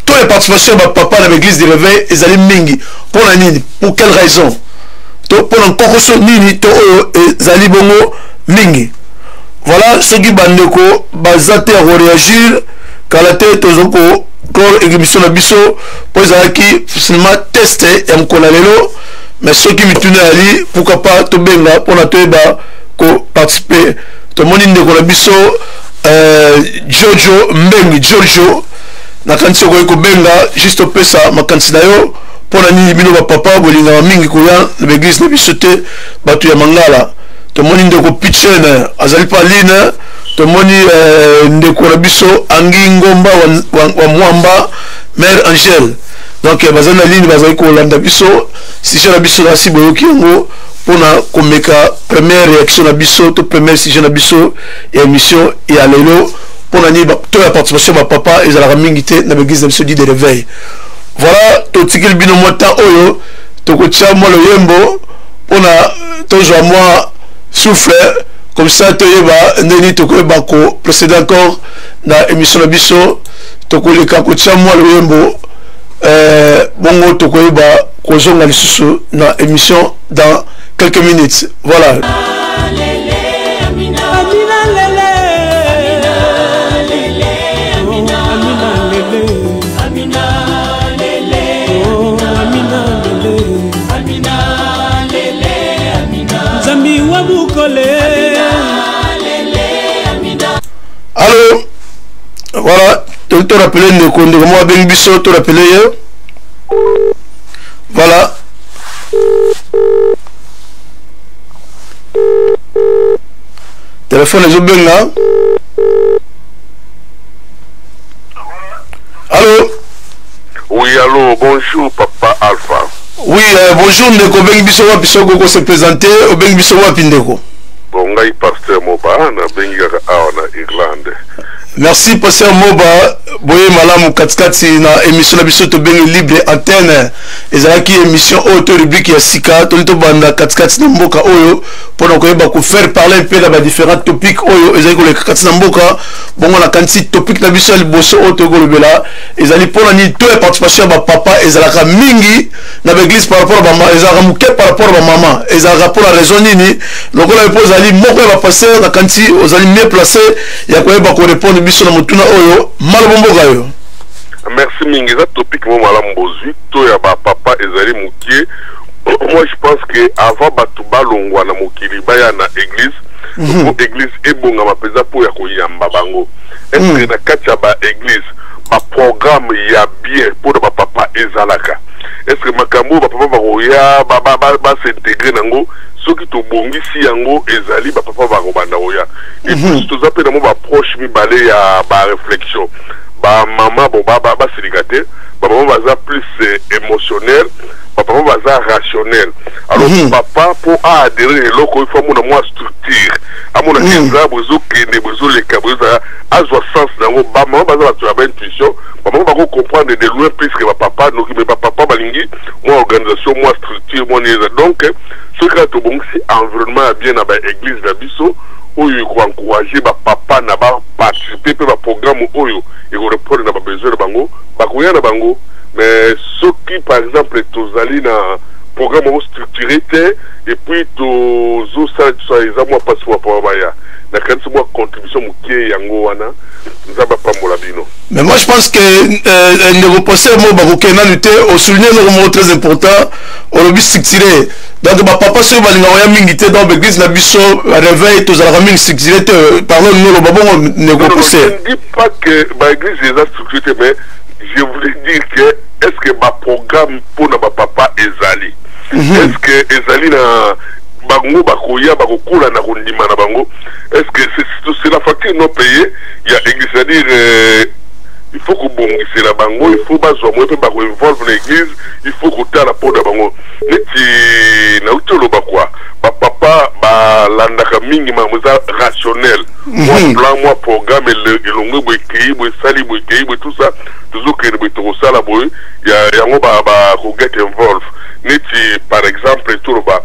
to ya participation ya bapapa na baeglise de réveil ezali mingi mpona nini? Pour quelle raison to mpona nkokoso nini to oyo ezali bongo mingi? Voilà, soki bandeko baza te ya koréagir, kala te toza koclore émission na biso, mpo ezalaki seulement test ya mokolo ya lelo. Mais soki mituna yali, pourquoi pas tobenga mpona toyeba koparticiper. Tomoni ndeko na biso Giorgio Mbengi. Giorgio, nakanisi okoki kobenga juste opesa makanisi na yo mpona nini bino bapapa bolingaka mingi koya na baeglise na biso te, bato ya mangala. Tomoni ndeko Pichene azali pa line. Tomoni ndeko na biso Angi Ngomba wa Mwamba, mare Angele. Donc bazali na ligne, bazali kolanda biso. Sujet na biso nasi boyoki yango mpona komeka première réaction na biso to première sujet na biso ya émission ya lelo: mpona nini to ya participation ya bapapa ezalaka mingi te na baeglise na biso dit de réveil? Voilà, totikeli bino mwa temps oyo, tokotia mwa loyembo mpona tozwa mwa souffle, comme ça toyeba ndeni tokoyeba koprocéder encore na émission na biso. Tokoleka kotia mwa loyembo, bongo tokoyeba kozonga lisusu na émission dans quelques minutes. Voilà. Amina lele, Amina lele, Amina lele. Allo, voilà, to rappeler ndeko, ndeko moko abengi biso, to rappeler ye. Voilà. Telefone ezobenga. Allo. Oui, allô, bonjour papa Alpha. Oui, bonjour ndeko, obengi biso wapi? Soki oko se présenter, obengi biso wapi, ndeko? Bon, ngai pasteur Moba, nabengi kaka awa na Irlande. Merci, pasteur Moba. Boye malamu katikati na émission na biso tobengi Libre Antenne. Ezalaki émission oyo to rubrique ya sika toli tobanda katikati na mboka oyo mpona koyeba kofaire parler mpe na badifférents topics oyo ezali koleka kati na mboka. Bongo nakanisi topic na biso ya liboso oyo toyei kolobela ezali mpona nini to ya participation ya bapapa ezalaka mingi na baeglise par rapport bama, ezalaka moke par rapport ya bamama, ezalaka mpona raison nini? Lokola mpo ozali moko ya bapasteur, nakanisi ozali mieux placé ya koyeba korépondre biso na motuna oyo. Maloba mboka yo. Merci mingi, eza topic mo malamu bozwi. To ya bapapa ezali moke. Moi je pense que avant bato balongwa na mokili baya na église, po église ebongama mpenza mpo ya koyamba bango, est-ce que na kati ya baéglise baprogramme ya bien mpona bapapa ezalaka? Est ce que makambo oyo bapapa bakoya bas'intégrer nango, soki tobongisi yango, ezali bapapa bakobanda koya? Et puis toza mpe na mo baapproche mibale ya baréflexion. Bamama, bon, basilika te, bamama baza plus émotionnel, bapapa baza rationnel. Alors papa, mpo aadhérer eloko, il faut amona mwa structure, amona eza boye, ezokende boye, ezoleka boye, ezala azwa sens nango. Bamama baza bato ya baintuition, bamama bakocomprendre de loin plus que bapapa noki. Mais bapapa balingi mwa organisation, mwa structure, mwa nini eza. Donc soki kaka tobongisi environnement ya bien na baéglise na biso oyo ekoencourage bapapa na baparticipe mpe baprogramme oyo ekorépondre na babesoin na bango, bakoya na bango. Mais soki par exemple tozali na programme moko structuré te et puis tozosala tosa, eza mwa mpasi mwa papa baya. Nakanisi mwa contribution moke yango wana. Nzambe apambola bino. Mais moi je pense que ndeko pasteur mo bakokende nanu te. Osouligne eloko moko très important, olobi structuré. Donc bapapa soki balingaka koya mingi te, donc église na biso réveil tozalaka mingi structuré te. Pardon, noloba bongo, ndeko pasteur? Je ne dis pas que baéglise eza structuré te, mais je voulais dire que est ce que baprogramme mpona bapapa ezali? Est ce que ezali na bango bakoya, bakokola na kondima na bango? Est ce que c'est la facture non payée ya église? C'est à dire il faut kobongisela bango, il faut bazwa moye mpe bakoinvolve na église, il faut kotala mpo na bango. Neti nauti oloba kwa bapapa balandaka mingi makambo eza rationnel, mwa plan, mwa programme elongwe boye, ekei boye, esali boye, ekei boye, tout ça, tozokende boye, tokosala boye, yango bakoget involve. Neti par exemple toloba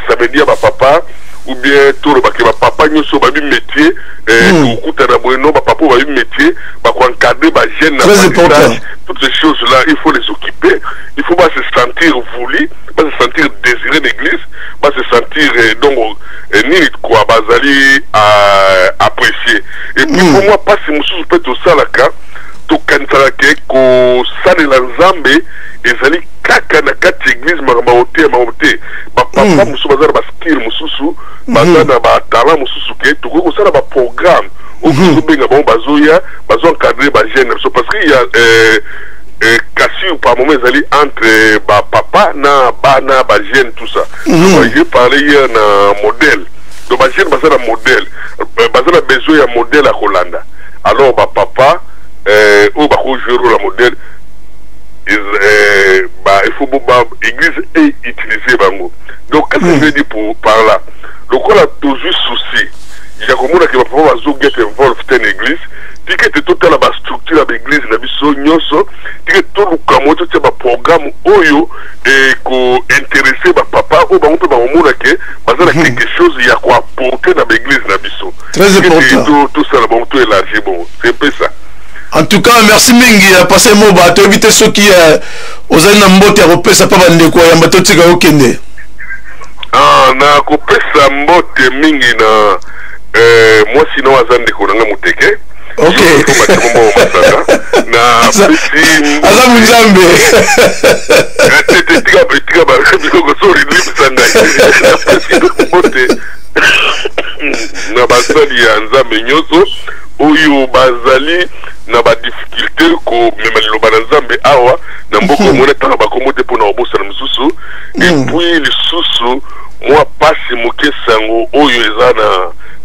samedi ya bapapa, ou bien tolobake bapapa nyonso babi métier, tokokutana boye, no bapapa oyo babi métier bakoencadre bajeune na apprentissage. Toutes ces choses là, il faut les occuper. Il faut pas se sentir voulu, pas se sentir désiré. L'église pas se sentir donc nini quoi, bazali apprécié. Et puis pour moi, pasi mosusu mpe tosalaka, tokanisaka ke kosalela Nzambe ezali kaka na kati église, makambo ya koteya, makambo te. Bapapa mosusu baza na baskill mosusu, baza na batalent mosusu ke tokoki kosala baprogramme oyo tozobenga bango, bazoya, bazoencadre bajeune na biso, parce que ya cassure par moment ezali entre bapapa na bana, bajeune, tout ça. Donc j'ai parlé hier na modèle. Donc bajeune baza na modèle, baza na besoin ya modèle ya kolanda. Alors bapapa oyo bakojouer rôle ya modèle, bah, il faut ba église e utiliser bango. Donc qu'est-ce que je veux dire par là? Lokola tozwi souci ya komona ke bapapa bazoget involve te na église, tika ete totala bastructure ya baeglise na biso nyonso, tika ete toluka mo totia baprogramme oyo ekointeresse bapapa oyo bango mpe bakomona ke baza na quelque chose ya koapporter na baeglise na biso. Très important. Tosala bango, toélargir bongo. C'est un peu ça. En tout cas merci mingi, pasteur Moba. Toyebi te soki ozali na mbote ya kopesa mpa bandeko ya yamba, totika okende. Ah, na kopesa mbote mingi na mwasi na aza ndeko na nga moteke. Ok. Na pesi Aza Nzambe. Tika, tika biloko, sorry, limbisa ngai. Napesi mbote na basali ya Nzambe nyonso. Oyo bazali na ba difficultes komema liloba na Nzambe awa na mboka, omoni atanga bakombo te mpona kobosana mosusu. Et puis lisusu mwa pasi moke, sango oyo eza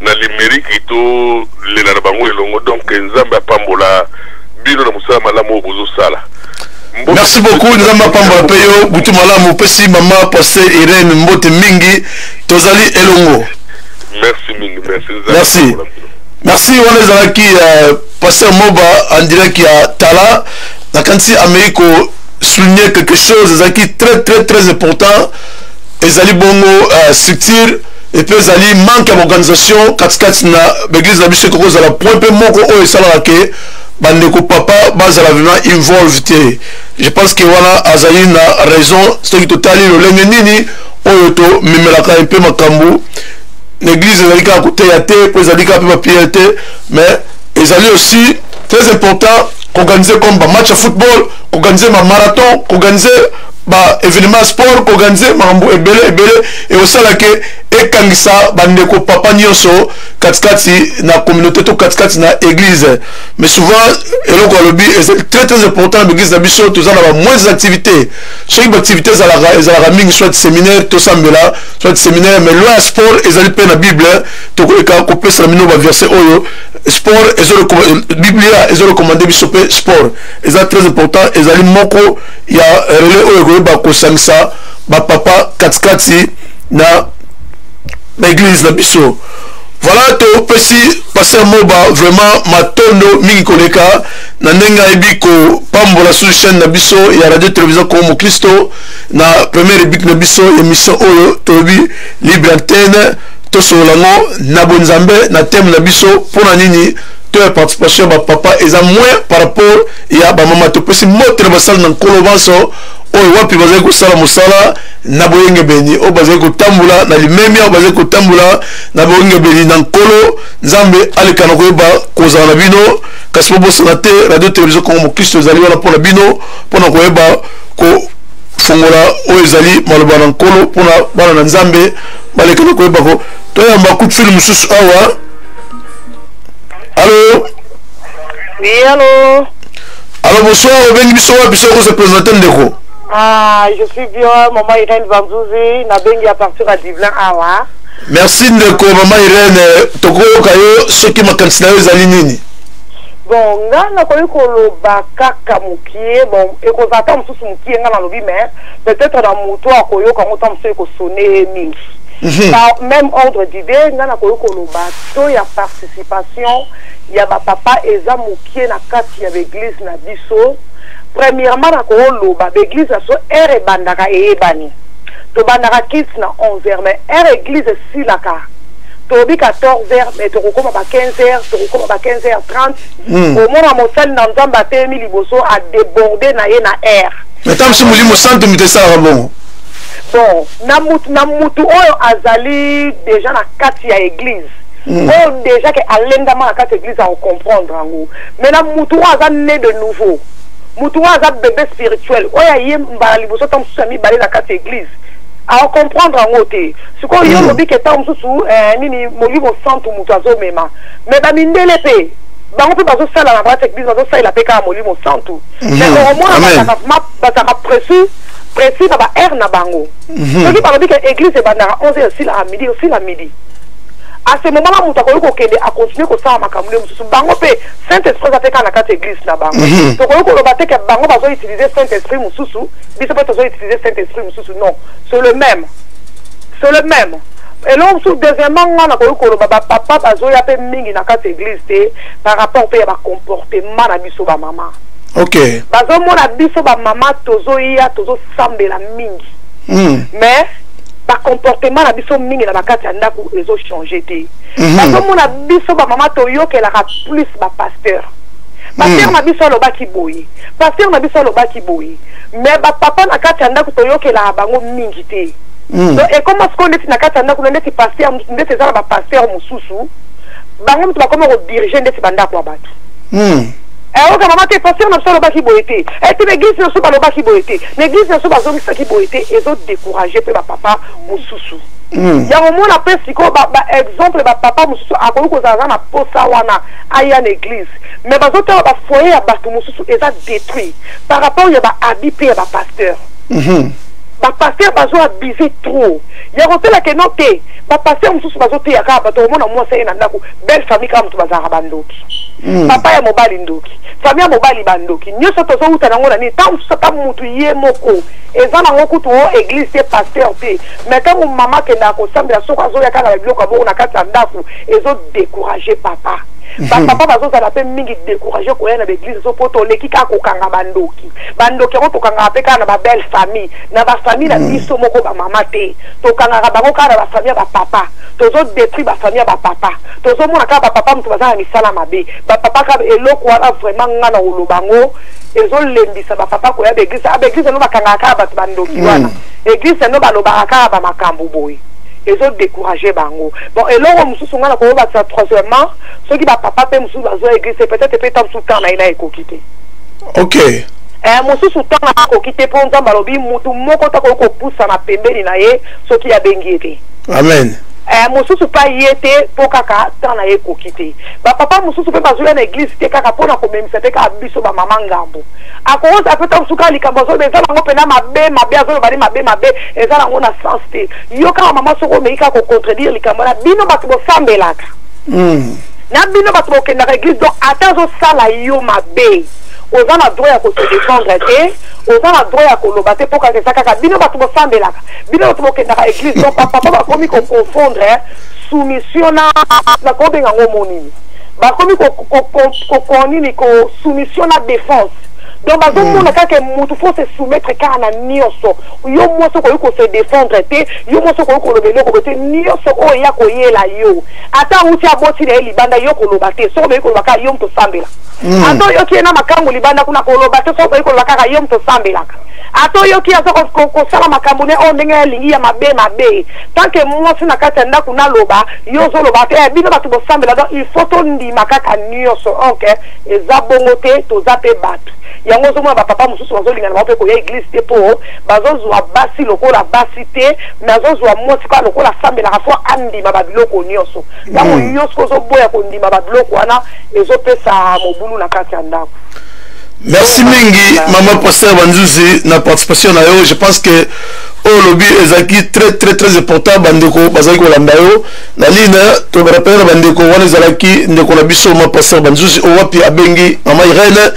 na Limerick, tolela na bango elongo. Donc Nzambe apambola bino na mosala malamu oyo bozosala. Merci beaucoup, Nzambe apambola mpe yo. Butu malamu. Opesi mama pasteur Irene mbote mingi, tozali elongo. Merci mingi, merci. Merci, merci. Wana ezalaki pasteur Moba en direct ya Tala. Nakanisi ameki kosouligner quelque chose ezalaki très très très important. Ezali bongo structure et puis ezali manque ya organisation katikati na baeglise na biso. Ekoki kozala point mpe moko oyo esalaka ke bandeko papa bazala vraiment involve te. Je pense que wana azali na raison. Soki totali lolenge nini oyo tomemelaka mpe makambo na église, ezali kaka koteya te, mpo ezali kaka mpe baprière te, mais ezali aussi très important koorganiser comme bamatch ya football, koorganiser bamarathon, koorganiser baévénement ya sport, koorganiser makambo ebele ebele ekosala ke ekangisa bandeko papa nyonso katikati na communauté to katikati na église. Mais souvent, eloko alobi ezali très très important, na baeglise na biso toza na bamoins activité. Soki baactivité ezalaka mingi, soit séminaire tosambela, soit séminaire, mais loi ya sport ezali mpe na Bible. Tokoleka kopesa na bino baverset oyo sport Biblia ezorecommander biso mpe sport eza très important. Ezali moko ya relais oyo ekoyeba kosangisa bapapa katikati na baeglise na biso. Voilà, topesi pasteur Moba vraiment matondo mingi koleka na ndenge ayebi kopambola sur chaîne na biso ya Radio Télévision Congo Mokristo na première rubrique na biso, émission oyo tolobi libre antenne, tosolola yango na bonzambe na thème na biso: mpona nini to ya participation ya bapapa eza moins par rapport ya bamama? Topesi mbote na basali na Nkolo banso oyo wapi bazali kosala mosala na boyengebeni, oyo bazali kotambola na limemia, oyo bazali kotambola na boyengebeni na Nkolo. Nzambe aleka na koyeba kozala na bino. Kasi bobosana te, Radio Télévision Congo Mokristo ezali wana mpona bino, mpona koyeba kofongola oyo ezali maloba na Nkolo mpona bana na Nzambe baleka na koyeba ko. Toyamba coup de fil mosusu awa. Allo? Oui, allô. Allo, bonsoir. Obengi biso wapi? Soki ose présenter, ndeko. Ah, je suis bien, maman Irène Banzouzi, nabengi à partir à Dublin awa. Merci ndeko mama Irène, tokoyoka yo. Soki makanisi na yo ezali nini? Bon, nga nakoki koloba kaka mokie. Bon, ekozala ata mosusu mokie nga nalobi, mais peut-être na moto akoyoka yango, ta mosusu ekosone ye mingi. Par même ordre d'idée, nga nakoki koloba to ya participation ya bapapa eza mokie na kati ya baeglise na biso. Premièrement, nakoloba baeglise na biso, heure ebandaka eyebani. Tobandaka kiti na 11 heures, mais heure église esilaka, tolobi 14 heures, mais tokokóma ba 15 heures, tokokóma ba 15 heures 30. Omona mosali na Nzambe atelemi liboso, adéborde na ye na heure. Mais ta mosu Molimo Santo moto esalaka bongo. Bon, na mutu oyo azali déjà na kati ya église, oyo déjà ke alendama na kati ya église, akocomprendre yango. Mais na mutu oyo aza né de nouveau, mutu oyo aza bébé spirituel, oyo aye mbala liboso, ta mosusu ya mibale na kati ya église, akocomprendre yango te. Sikoyo yo olobi ke ntango mosusu nini, Molimo Santu moto azomema, mais bamindele mpe bango mpe bazosala na kati ya église, bazosalela mpe kaka Molimo Santu. Mais okomona bazalaka précis précis na baheure na bango. Soki balobi ke église ebandaka 11 heures, esilaka midi, osila midi. À ce moment là, moto akoki kokende acontinue kosala makambo nde mosusu. Bango mpe Saint Esprit aza mpe kaka na kati ya église na bango. Tokoki koloba te ke bango bazoutiliser Saint Esprit mosusu, biso mpe tozoutiliser Saint Esprit mosusu. Non, c'est le même, c'est le même. Eloko mosusu, deuxièmement, nga nakoki koloba bapapa bazoya mpe mingi na kati ya église te par rapport mpe ya bacomportement na biso bamama. Bazomona biso bamama tozoya, tozosambela mingi, mais bacomportement na biso mingi na bakati ya ndako ezochange te. Bazomona biso bamama toyokelaka plus bapasteur. Pasteur na biso alobaki boye, pasteur na biso alobaki boye, mais bapapa na kati ya ndako toyokelaka bango mingi te. Donc ekoma sikoyo ndeti na kati ya ndako na ndeti pasteur, ndeti eza na bapasteur mosusu, bango moto bakoma kodirige ndeti bandako ya bato. Oka mama te, pasteur na biso alobaki boye te, ete na église na biso balobaki boye te, na église na biso bazongisaki boye te. Ezodécourage mpe bapapa mosusu. Ya komona mpe sikoyo baexemple, bapapa mosusu akoki kozala aza na posa wana aya na église, mais bazotala bafoyer ya bato mosusu eza détruit par rapport ya bahabits mpe ya bapasteur. Bapasteur bazoabuser trop. Ya kotala ke no te, bapasteur mosusu bazoteya kaka bato. Komona mwasi aye na ndako, belle famille kaka moto bazalaka bandoki. Papa ya mobali ndoki, famille ya mobali bandoki. Nyonso tozowuta nango na nini? Ntango mosusu ata mutu ye moko eza nango kutu o église te, pasteur te, mais ntango mama akendaka kosambela, soki azoya kaka na biloko ya bongo na kati ya ndako, ezodécourager papa. Bapapa bazozala mpe mingi découragé koya na baéglise so, mpo toleki kaka kokanga bandoki. Bandoki yango tokangaka mpe kaka na babelle famille, na bafamille na biso moko bamama te. Tokangaka bango kaka na bafamille ya bapapa. Tozodétruire bafamille ya bapapa. Tozomona kaka bapapa moto baza na misala mabe, bapapa kaka. Eloko wana vraiment, nga na koloba yango, ezolembisa bapapa koya baéglise. Baéglise yango bakangaka kaka bato bandoki wana. Église yango balobaka kaka bamakambo boye, ezodécourager bango. Bon, eloko mosusu nga na koyobakisa, troisièmement, soki bapapa mpe mosusu bazwa église, peut-être mpe ta mosusu temps na ye na ekoki te. Mosusu ntango akoki te, mpo Nzambe alobi mutu moko takoki kopusana pembeni na ye soki abengi ye te. Amen. Mosusu mpe ye te, mpo kaka temps na ye ekoki te. Bapapa mosusu mpe bazoya na église te kaka mpona komemisa mpe kaka biso bamama ngambo. Akokoza mpe ta mosusu kaka likambo azoloba eza nango mpena mabe mabe, azoloba ni mabe mabe, eza nango na sens te. Yo kaka mama, soki omeki kaka kocontredire likambo wana, bino bato bosambelaka, na bino bato bokendaka église, donc ata azosala yo mabe, oza na droit ya kose défendre te, oza na droit ya koloba te, mpo kaka eza kaka bino bato bosambelaka, bino bato bokendaka église. Donc bapapa bakomi koconfondre soumission na, nakobenga yango monini, bakomi nini, soumission na défense. Donc bazomona kaka mutu faut se soumettre kaka na nyonso. Yo mwasi okoki kose défendre te, yo mwasi okoki koloba eloko boye te. Nyonso oyo ya koyela yo, ata awuti aboti na ye libanda, yo koloba te. Soki obeyi koloba, kaka yo moto osambela. Ata oyoki ye na makambo libanda kuna, koloba te. Soki obeyi koloba, kaka yo moto osambelaka. Ata oyoki aza kosala makambo ne oyo ndenge alingi ya mabe mabe, tant que mwasi na kati ya ndako naloba, yo ozoloba te, bino bato bosambela. Donc il faut tondima kaka nyonso. Ok, eza bongo te, toza mpe bato. Yango ozomona bapapa mosusu bazolingana bango mpe koya église te, mpo bazozwa basi lokola basi te, mais azozwa mwasi kaka lokola asambelaka, faut andima babiloko nyonso. Ntango yo soki ozoboya kondima babiloko wana, ezopesa mobulu na kati ya ndako. Merci mingi, mama pasteur Banzuzi, na participation na yo. Je pense que oyo olobi ezalaki très très très important. Bandeko bazalaki kolanda yo na ligne. Torappeler na bandeko wana, ezalaki ndeko na biso mama pasteur Banzuzi oyo wapi abengi mama Irene,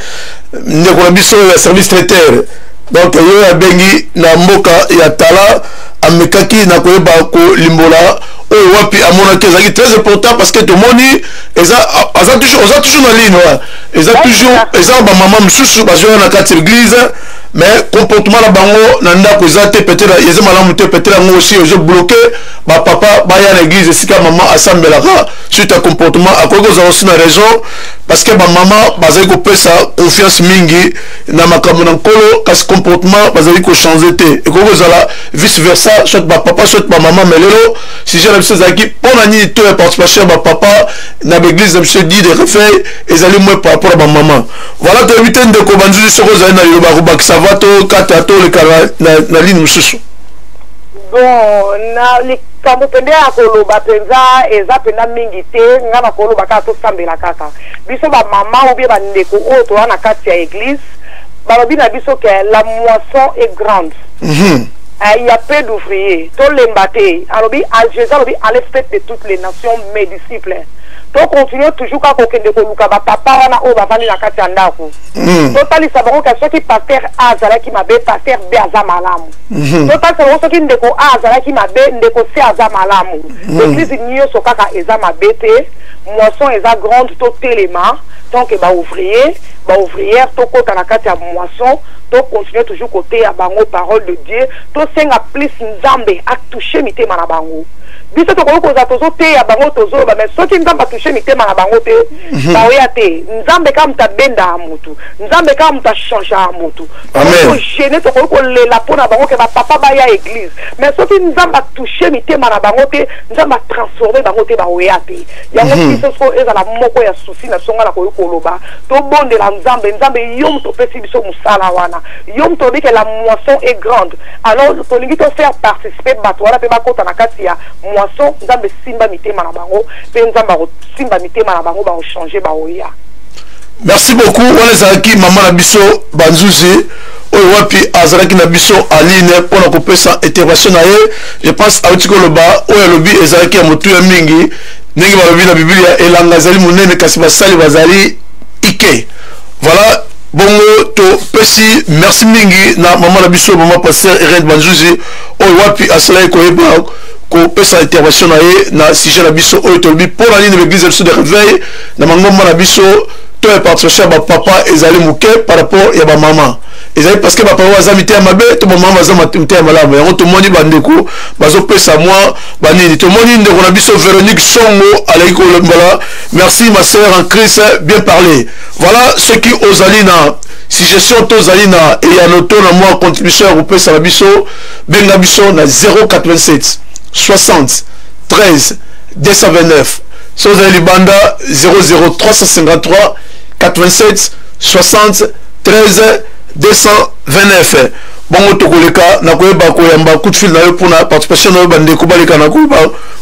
ndeko na biso ya service traiteur. Donc ye abengi na mboka ya Tala, amekaki na koyeba kolimbola oyo wapi amonaki ezalaki très important, parce que tomoni eza aza toujours, oza toujours na ligne wana. Eza toujours, eza bamama mosusu bazwa na kati ya église, mais comportement na bango na ndako eza te, peut-être eza malamu te. Peut-être yango aussi ezobloquer bapapa baya na église esika mama asambelaka, suite ya comportement. Akoki kozala aussi na raison, parce que bamama bazali kopesa confiance mingi na makambo na Nkolo, kasi comportement bazali kochanger te. Ekoki kozala vice versa, soit bapapa, soit bamama. Mais lelo sujet na biso ezalaki mpo na nini to ya participation ya bapapa na baéglise na biso dit de réveil ezali moins par rapport à bamama. Voilà, toyebi te, ndeko Banzuzi, soki ozali na liloba kobakisa va to kata, toleka na ligne mosusu. Bon, na likambo mpenza ya koloba mpenza eza mpenza mingi te. Nga na koloba kaka, tosambela kaka biso bamama ou bien bandeko oyo toza na kati ya église. Balobi na biso ke la moisson est grande. Il y a peu d'ouvriers. Tolemba te. Alobi, Jésus alobi: "Allez, faites de toutes les nations mes disciples." Tocontinue toujours kaka kokende koluka bapapa wana oyo bavandi na kati ya ndako. Totalisa bango ke soki pasteur A azalaki mabe, pasteur B aza malamu. Totalisa bango soki ndeko A azalaki mabe, ndeko C aza malamu. Église nyonso kaka eza mabe te. Moisson eza grande, totelema. Donc baouvrier, baouvrière, tokɔta na kati ya moisson. Tocontinue toujours koteya bango parole de Dieu. Tosenga plus Nzambe atouche mitema na bango. Biso tokoki kozala tozoteya bango, tozoloba, mais soki Nzambe atouche mitema na bango te, baoya te. Nzambe kaka moto abendaka motu, Nzambe kaka moto achangeaka motu. Togene, tokoki kolela mpo na bango ke bapapa baya église, mais soki Nzambe atouche mitema na bango te, Nzambe atransforme bango te, baoya te. Yango biso soko ezala moko ya souci na biso, ngai nakoki koloba, tobondela Nzambe. Nzambe, yo moto opesi biso mosala wana, yo moto olobi ke la moisson est grande, alors tolingi tofaire participer bato wana mpe bakota na kati ya moisson. Nzambe, simba mitema na bango, mpe Nzambe akosimba mitema na bango, bakochanger, baoya. Merci beaucoup. Wana ezalaki mama na biso Banzuzi oyo wapi azalaki na biso aline mpona kopesa intervention na ye. Je pense auti koloba oyo alobi ezalaki ya motuya mingi. Ndenge balobi na Biblia, elanga ezali monene kasi basali bazali ike. Voilà, bongo topesi merci mingi na mama na biso, mama pasteur Irene Banzuzi, oyo wapi asalaki koyeba kopesa intervention na ye na sujet na biso oyo tolobi: mpo na nini baeglise na biso de réveil, na mangomba na biso to ya participation ya bapapa ezali moke par rapport ya bamama? Ezali parce que bapapa baza mitema mabe to bamama baza mitema malamu? Yango tomoni bandeko bazopesa mwa banini. Tomoni ndeko na biso Véronique Songo alaki kolombala: "Merci ma sœur en Christ, bien parlé." Voilà, soki ozali na suggestion to ozali na eyano to na mwa contribution ya kopesa na biso, benga biso na 087 60 13 229. So ozali libanda, 00 353 87 60 13 229. Bongo tokoleka na koyeba koyamba coup de fil na yo mpona participation na yo. Bandeko baleka na koyeba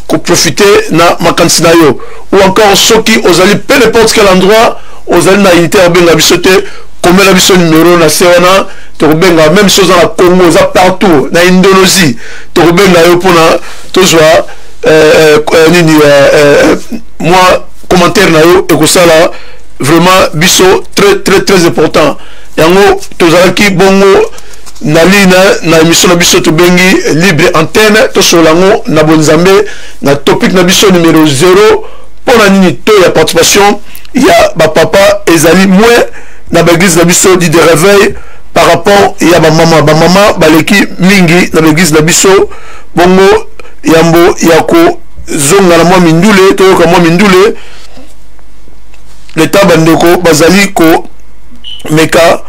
koprofite na makanisi na yo, ou encore soki ozali peu n'importe quel endroit, ozali na unité ya kobenga biso te, komela biso numéro na se wana, tokobenga. Même si oza na Congo, oza partout na Indonésie, tokobenga yo mpona tozwa nini, mwa commentaire na yo. Ekosala vraiment biso très très très important. Yango tozalaki bongo na ligne na émission na biso tobengi Libre Antenne, tosolola yango na bonzambe na topic na biso numéro 0: mpo na nini to ya participation ya bapapa ezali moins na baeglise na biso dit de réveil par rapport ya bamama? Bamama baleki mingi na baeglise na biso. Bongo yambo ya kozonga na mwa mindule, toyoka mwa mindule leta. Bandeko bazali komeka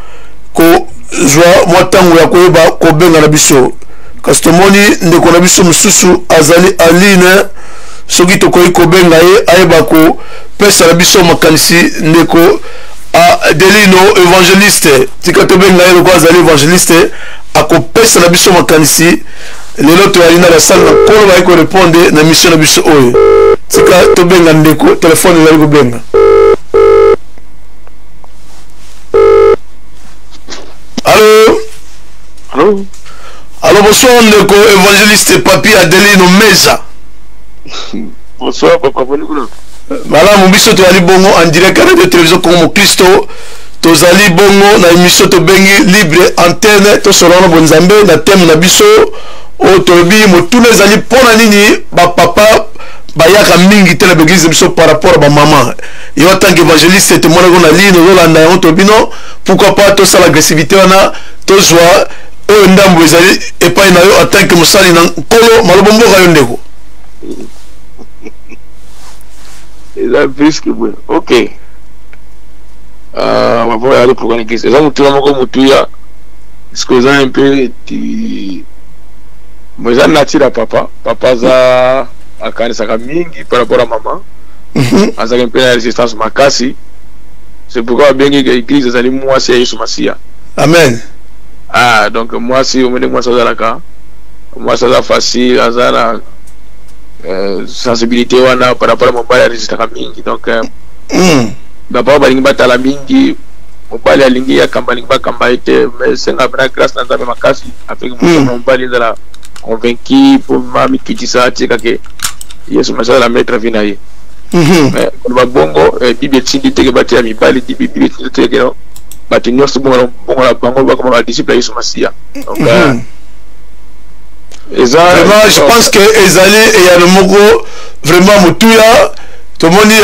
kozwa mwa ntango ya koyeba kobenga na biso, kasi tomoni ndeko na biso mosusu azali aline. Soki tokoki kobenga ye, ayeba kopesa na biso makanisi. Ndeko Adelino évangéliste, tika tobenga ye lokola azali évangéliste, akopesa na biso makanisi. Lelo toyali na basali na Nkolo bayi korépondre na mission na biso oyo. Tika tobenga ndeko, telefone ezali kobenga. Allo? Allo? Allo, bonsoir ndeko évangéliste Papi Adelino Meza. Bonsoir papa, boni kuna? Malamu, biso toyali bongo en direct ya Radio Télévision Congo Mokristo. Tozali bongo na émission tobengi Libre Antenne, tosolola na bonzambe na thème na biso oyo tolobi, motuna ezali: mpo na nini bapapa bayaka mingi te na baeglise biso par rapport à bamama? Yo en tant qu'évangéliste, tomonaki na ligne, ozolanda yango, tolobi non, pourquoi pas tosala agressivité wana, tozwa oyo ndambo ezali epai na yo en tant que mosali na Nkolo. Maloba mboka yo, ndeko. Eza plus que boye, ok. Bapapa yali pourquoi na église? Eza motuna moko motuya, parce que eza un peu bon, eza nature ya papa. Papa aza akanisaka mingi par rapport à mama, azalaki mpe na résistance makasi. C'est pourquoi babengi ke église ezali mwasi ya Yesu Masiya. Amen. Ah, donc mwasi, omoni, mwasi azalaka, mwasi aza facile, aza na sensibilité wana par rapport à mobali, arésistaka mingi. Donc bapapa balingi batala mingi, mobali alingi akamba, alingi bakamba ye te, mais esenga mpena grâce na Nzambe makasi afin que mobali ezala convaincu mpo mamikitisa, atika ke Yesu Masiya azala maître vie na ye. Mais koloba bongo, Bible etindi teke batia mibali, Bible etindi teke no bato nyonso bongola bango bakoma badisciple ya Yesu Masiya. Donc eza Vraiment, je pense que ezali eyano moko vraiment motuya. Tomoni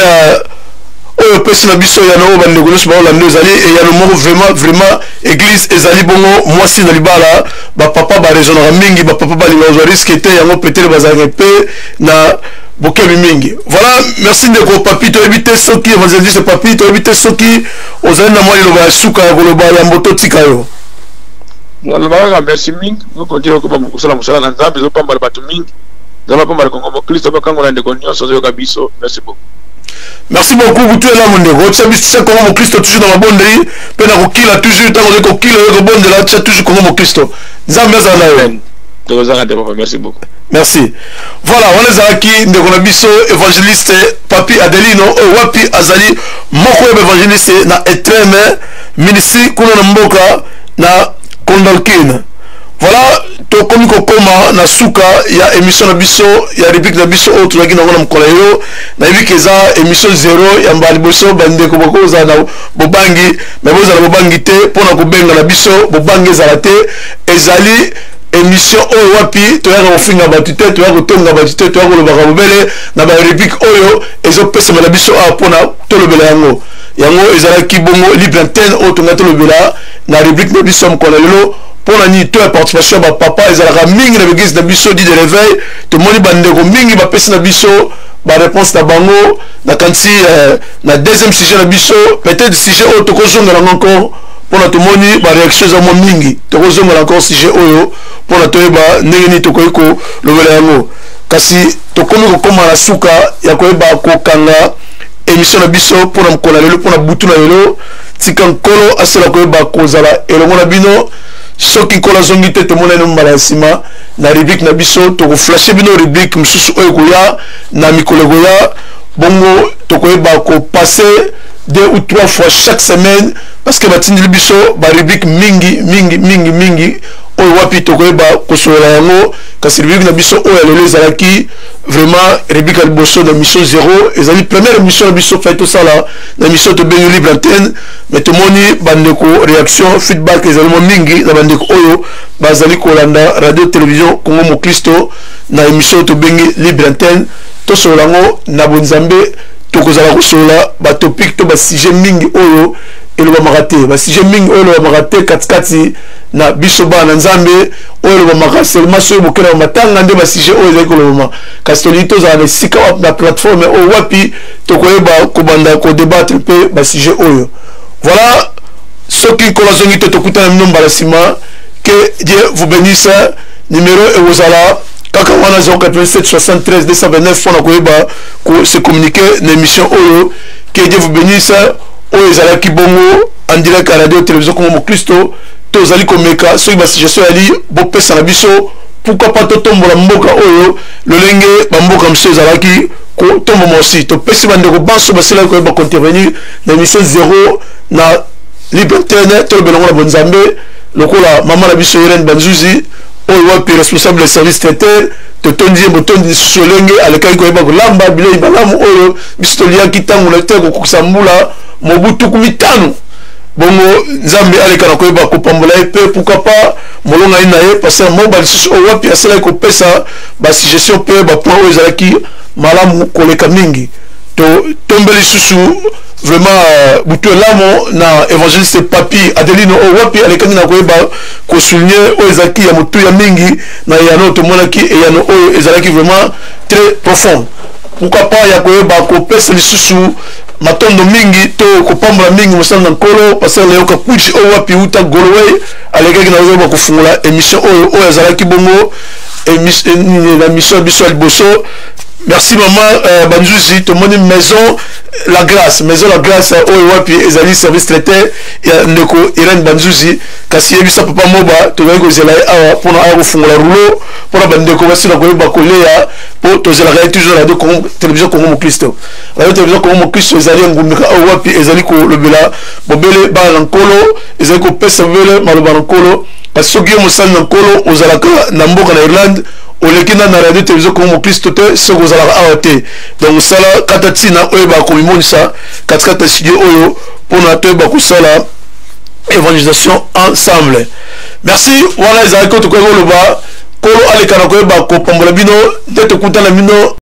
Oyo opesi na biso eyano oyo bandeko nyonso baolanda ezali eyano moko vraiment vraiment. Église ezali bongo mwasi na libala. Bapapa baraisonnaka mingi, bapapa balingaka kozwa risque te, yango peut-être bazalaka mpe na bokebi mingi. Voilà, merci ndeko Papi. Toyebi te soki évangéliste Papi, toyebi te soki ozali na mwa liloba ya suka ya koloba yambo totika yo. Naloba kaka merci mingi. Okontinue koba kosala mosala na Nzambe, ezopambala bato mingi. Nzambe apambala Kongo Moklisto, bakangola ndeko nyonso azoyoka biso. Merci beaucoup. Merci beaucoup, butu elamu ndeko. Otia biso, tia Kongo Moklisto toujours na mabondeli mpe na kokila toujours. Ntango ozali kokila, oyo kobondela, tia toujours Kongo Moklisto. Nzambe azala na yo. Tokozanga te, papa. Merci beaucoup. Merci. Voilà, wana ezalaki ndeko na biso évangéliste Papi Adelino, oyo wapi azali moko ya baévangéliste na Etreme Ministry kuna na mboka na Kondalkine. Voilà, tokomi kokoma na suka ya émission na biso, ya rubrique na biso oyo tozalaki nango na mokolo yo. Nayebi ke eza émission zéro ya mbala liboso. Bandeko bokozala na bobangi, me bozala bobangi te mpona kobenga na biso, bobangi ezala te. Ezali émission oyo wapi toyaka kofinga bato te, toyaka kotonga bato te, toyaka kolobaka bobele na barubrique oyo ezopesama na biso awa mpona tolobela yango. Yango ezalaki bongo libre antenne oyo tongai tolobela na rubrique na biso ya mokolo na lelo. Mpona nini to ya participation ya bapapa ezalaka mingi na baeglise na biso dit de réveil? Tomoni bandeko mingi bapesi na biso baréponse na bango. Nakanisi na deuxième sujet na biso, peut-être sujet oyo tokozongela yango encore, mpona tomoni baréaction eza mwa mingi. Tokozongela encore sujet oyo mpona toyeba ndenge nini tokoki kolobela yango. Kasi tokomi kokóma na suka ya koyeba kokanga émission na biso mpona mokolo na lelo, mpona butu na lelo. Tika Nkolo asala koyeba kozala elongo na bino. Soki Nkolo azongi te, tomonani mbala ya nsima na rubrique na biso. Tokoflashe bino rubrique mosusu oyo ekoya na mikolo ekoya. Bongo tokoyeba kopasser deux ou trois fois chaque semaine, parce que batindeli biso barubrique mingi mingi mingi mingi oyo wapi tokoyeba kosolola yango. Kasi rubrique na biso oyo ya lelo ezalaki vraiment rubrique ya liboso na mission zéro. Ezali première émission na biso fai tosala na émission tobengi libre antenne. Mais tomoni bandeko réaction, feedback ezali mwa mingi na bandeko oyo bazali kolanda Radio Télévision Congo Moklisto na émission tobengi libre antenne, tosolola yango na bonzambe. Tokozala kosolola batopique to basujet mingi oyo elobamaka te, basujet mingi oyo elobamaka te katikati na biso bana na Nzambe, oyo elobamaka seulement soki bokenda matanga nde basujet oyo ezali kolobama. Kasi tolingi tozala na esika, na plateforme oyo wapi tokoyeba kobanda kodébattre mpe basujet oyo. Voilà, soki Nkolo azongi te, tokutana bino mbala nsima. Que Dieu vous bénisse. Numéro ekozala kaka wana, 087 73 229, mpona koyeba se communiquer na émission oyo. Que Dieu vous bénisse. Oyo ezalaki bongo en direct à Radio Télévision Congo Moklisto. Tozali komeka, soki basuggestion yali, bopesa na biso. Pourquoi pas totombola mboka oyo lolenge bamboka mosusu ezalaki kotomboma aussi. Topesi bandeko banso basilaki koyeba kointervenir na émission zéro na libre antenne, tolobela yango na bonzambe, lokola mama na biso Irene Banzuzi oyo wapi responsable ya service traiteur. Totondi ye botondi lisusu olenge alekaki koyeba kolamba bilei malamu oyo biso toliaki ntango na te kokokisa mbula mobu 50. Bongo Nzambe aleka na koyeba kopambola ye mpe pourquoi pas molongai na ye pasteur Moba lisusu oyo wapi asalaki kopesa basuggestion mpe bapoint oyo ezalaki malamu koleka mingi. Totombe lisusu vraiment butu elamo na évangéliste Papi Adelino oyo wapi alekaki na koyeba kosouligne oyo ezalaki ya motuya mingi na eyano. Tomonaki eyano oyo ezalaki vraiment très profond. Pourquoi pas ya koyeba kopesa lisusu matondo mingi to kopambola mingi mosala na Nkolo pasteur Leoka Kuji oyo wapi uta Goloway alekaki na koyeba kofungola émission oyo, oyo azalaki bongo na mission ya biso ya liboso. Merci mama Banzuzi. Tomoni Maison la Grâce, Maison la Grâce oyo wapi ezali service traiteur ya ndeko Irene Banzuzi. Kasi yebisa papa Moba, tozali kozela ye awa mpona aya kofungola rouleau mpona bandeko basila koyeba koleya, mpo tozelaka ye toujours. Radio Congo, Télévision Congo Moklisto, Radio Télévision Congo Moklisto ezali engumika oyo wapi ezali kolobela bobele bana na Nkolo, ezali kopesa bobele maloba na Nkolo. Kasi soki yo mosali na Nkolo ozalaka na mboka na Irlande, oleki na na Radio Télévision Congo Moklisto te, soki ozalaka awa te, donc osala kata ntina oyeba komimonisa katikati ya studio oyo mpona toyeba kosala évangélisation ensemble. Merci. Wana ezalaki oyo tokoki koloba. Nkolo aleka na koyeba kopambola bino nde tokutana bino.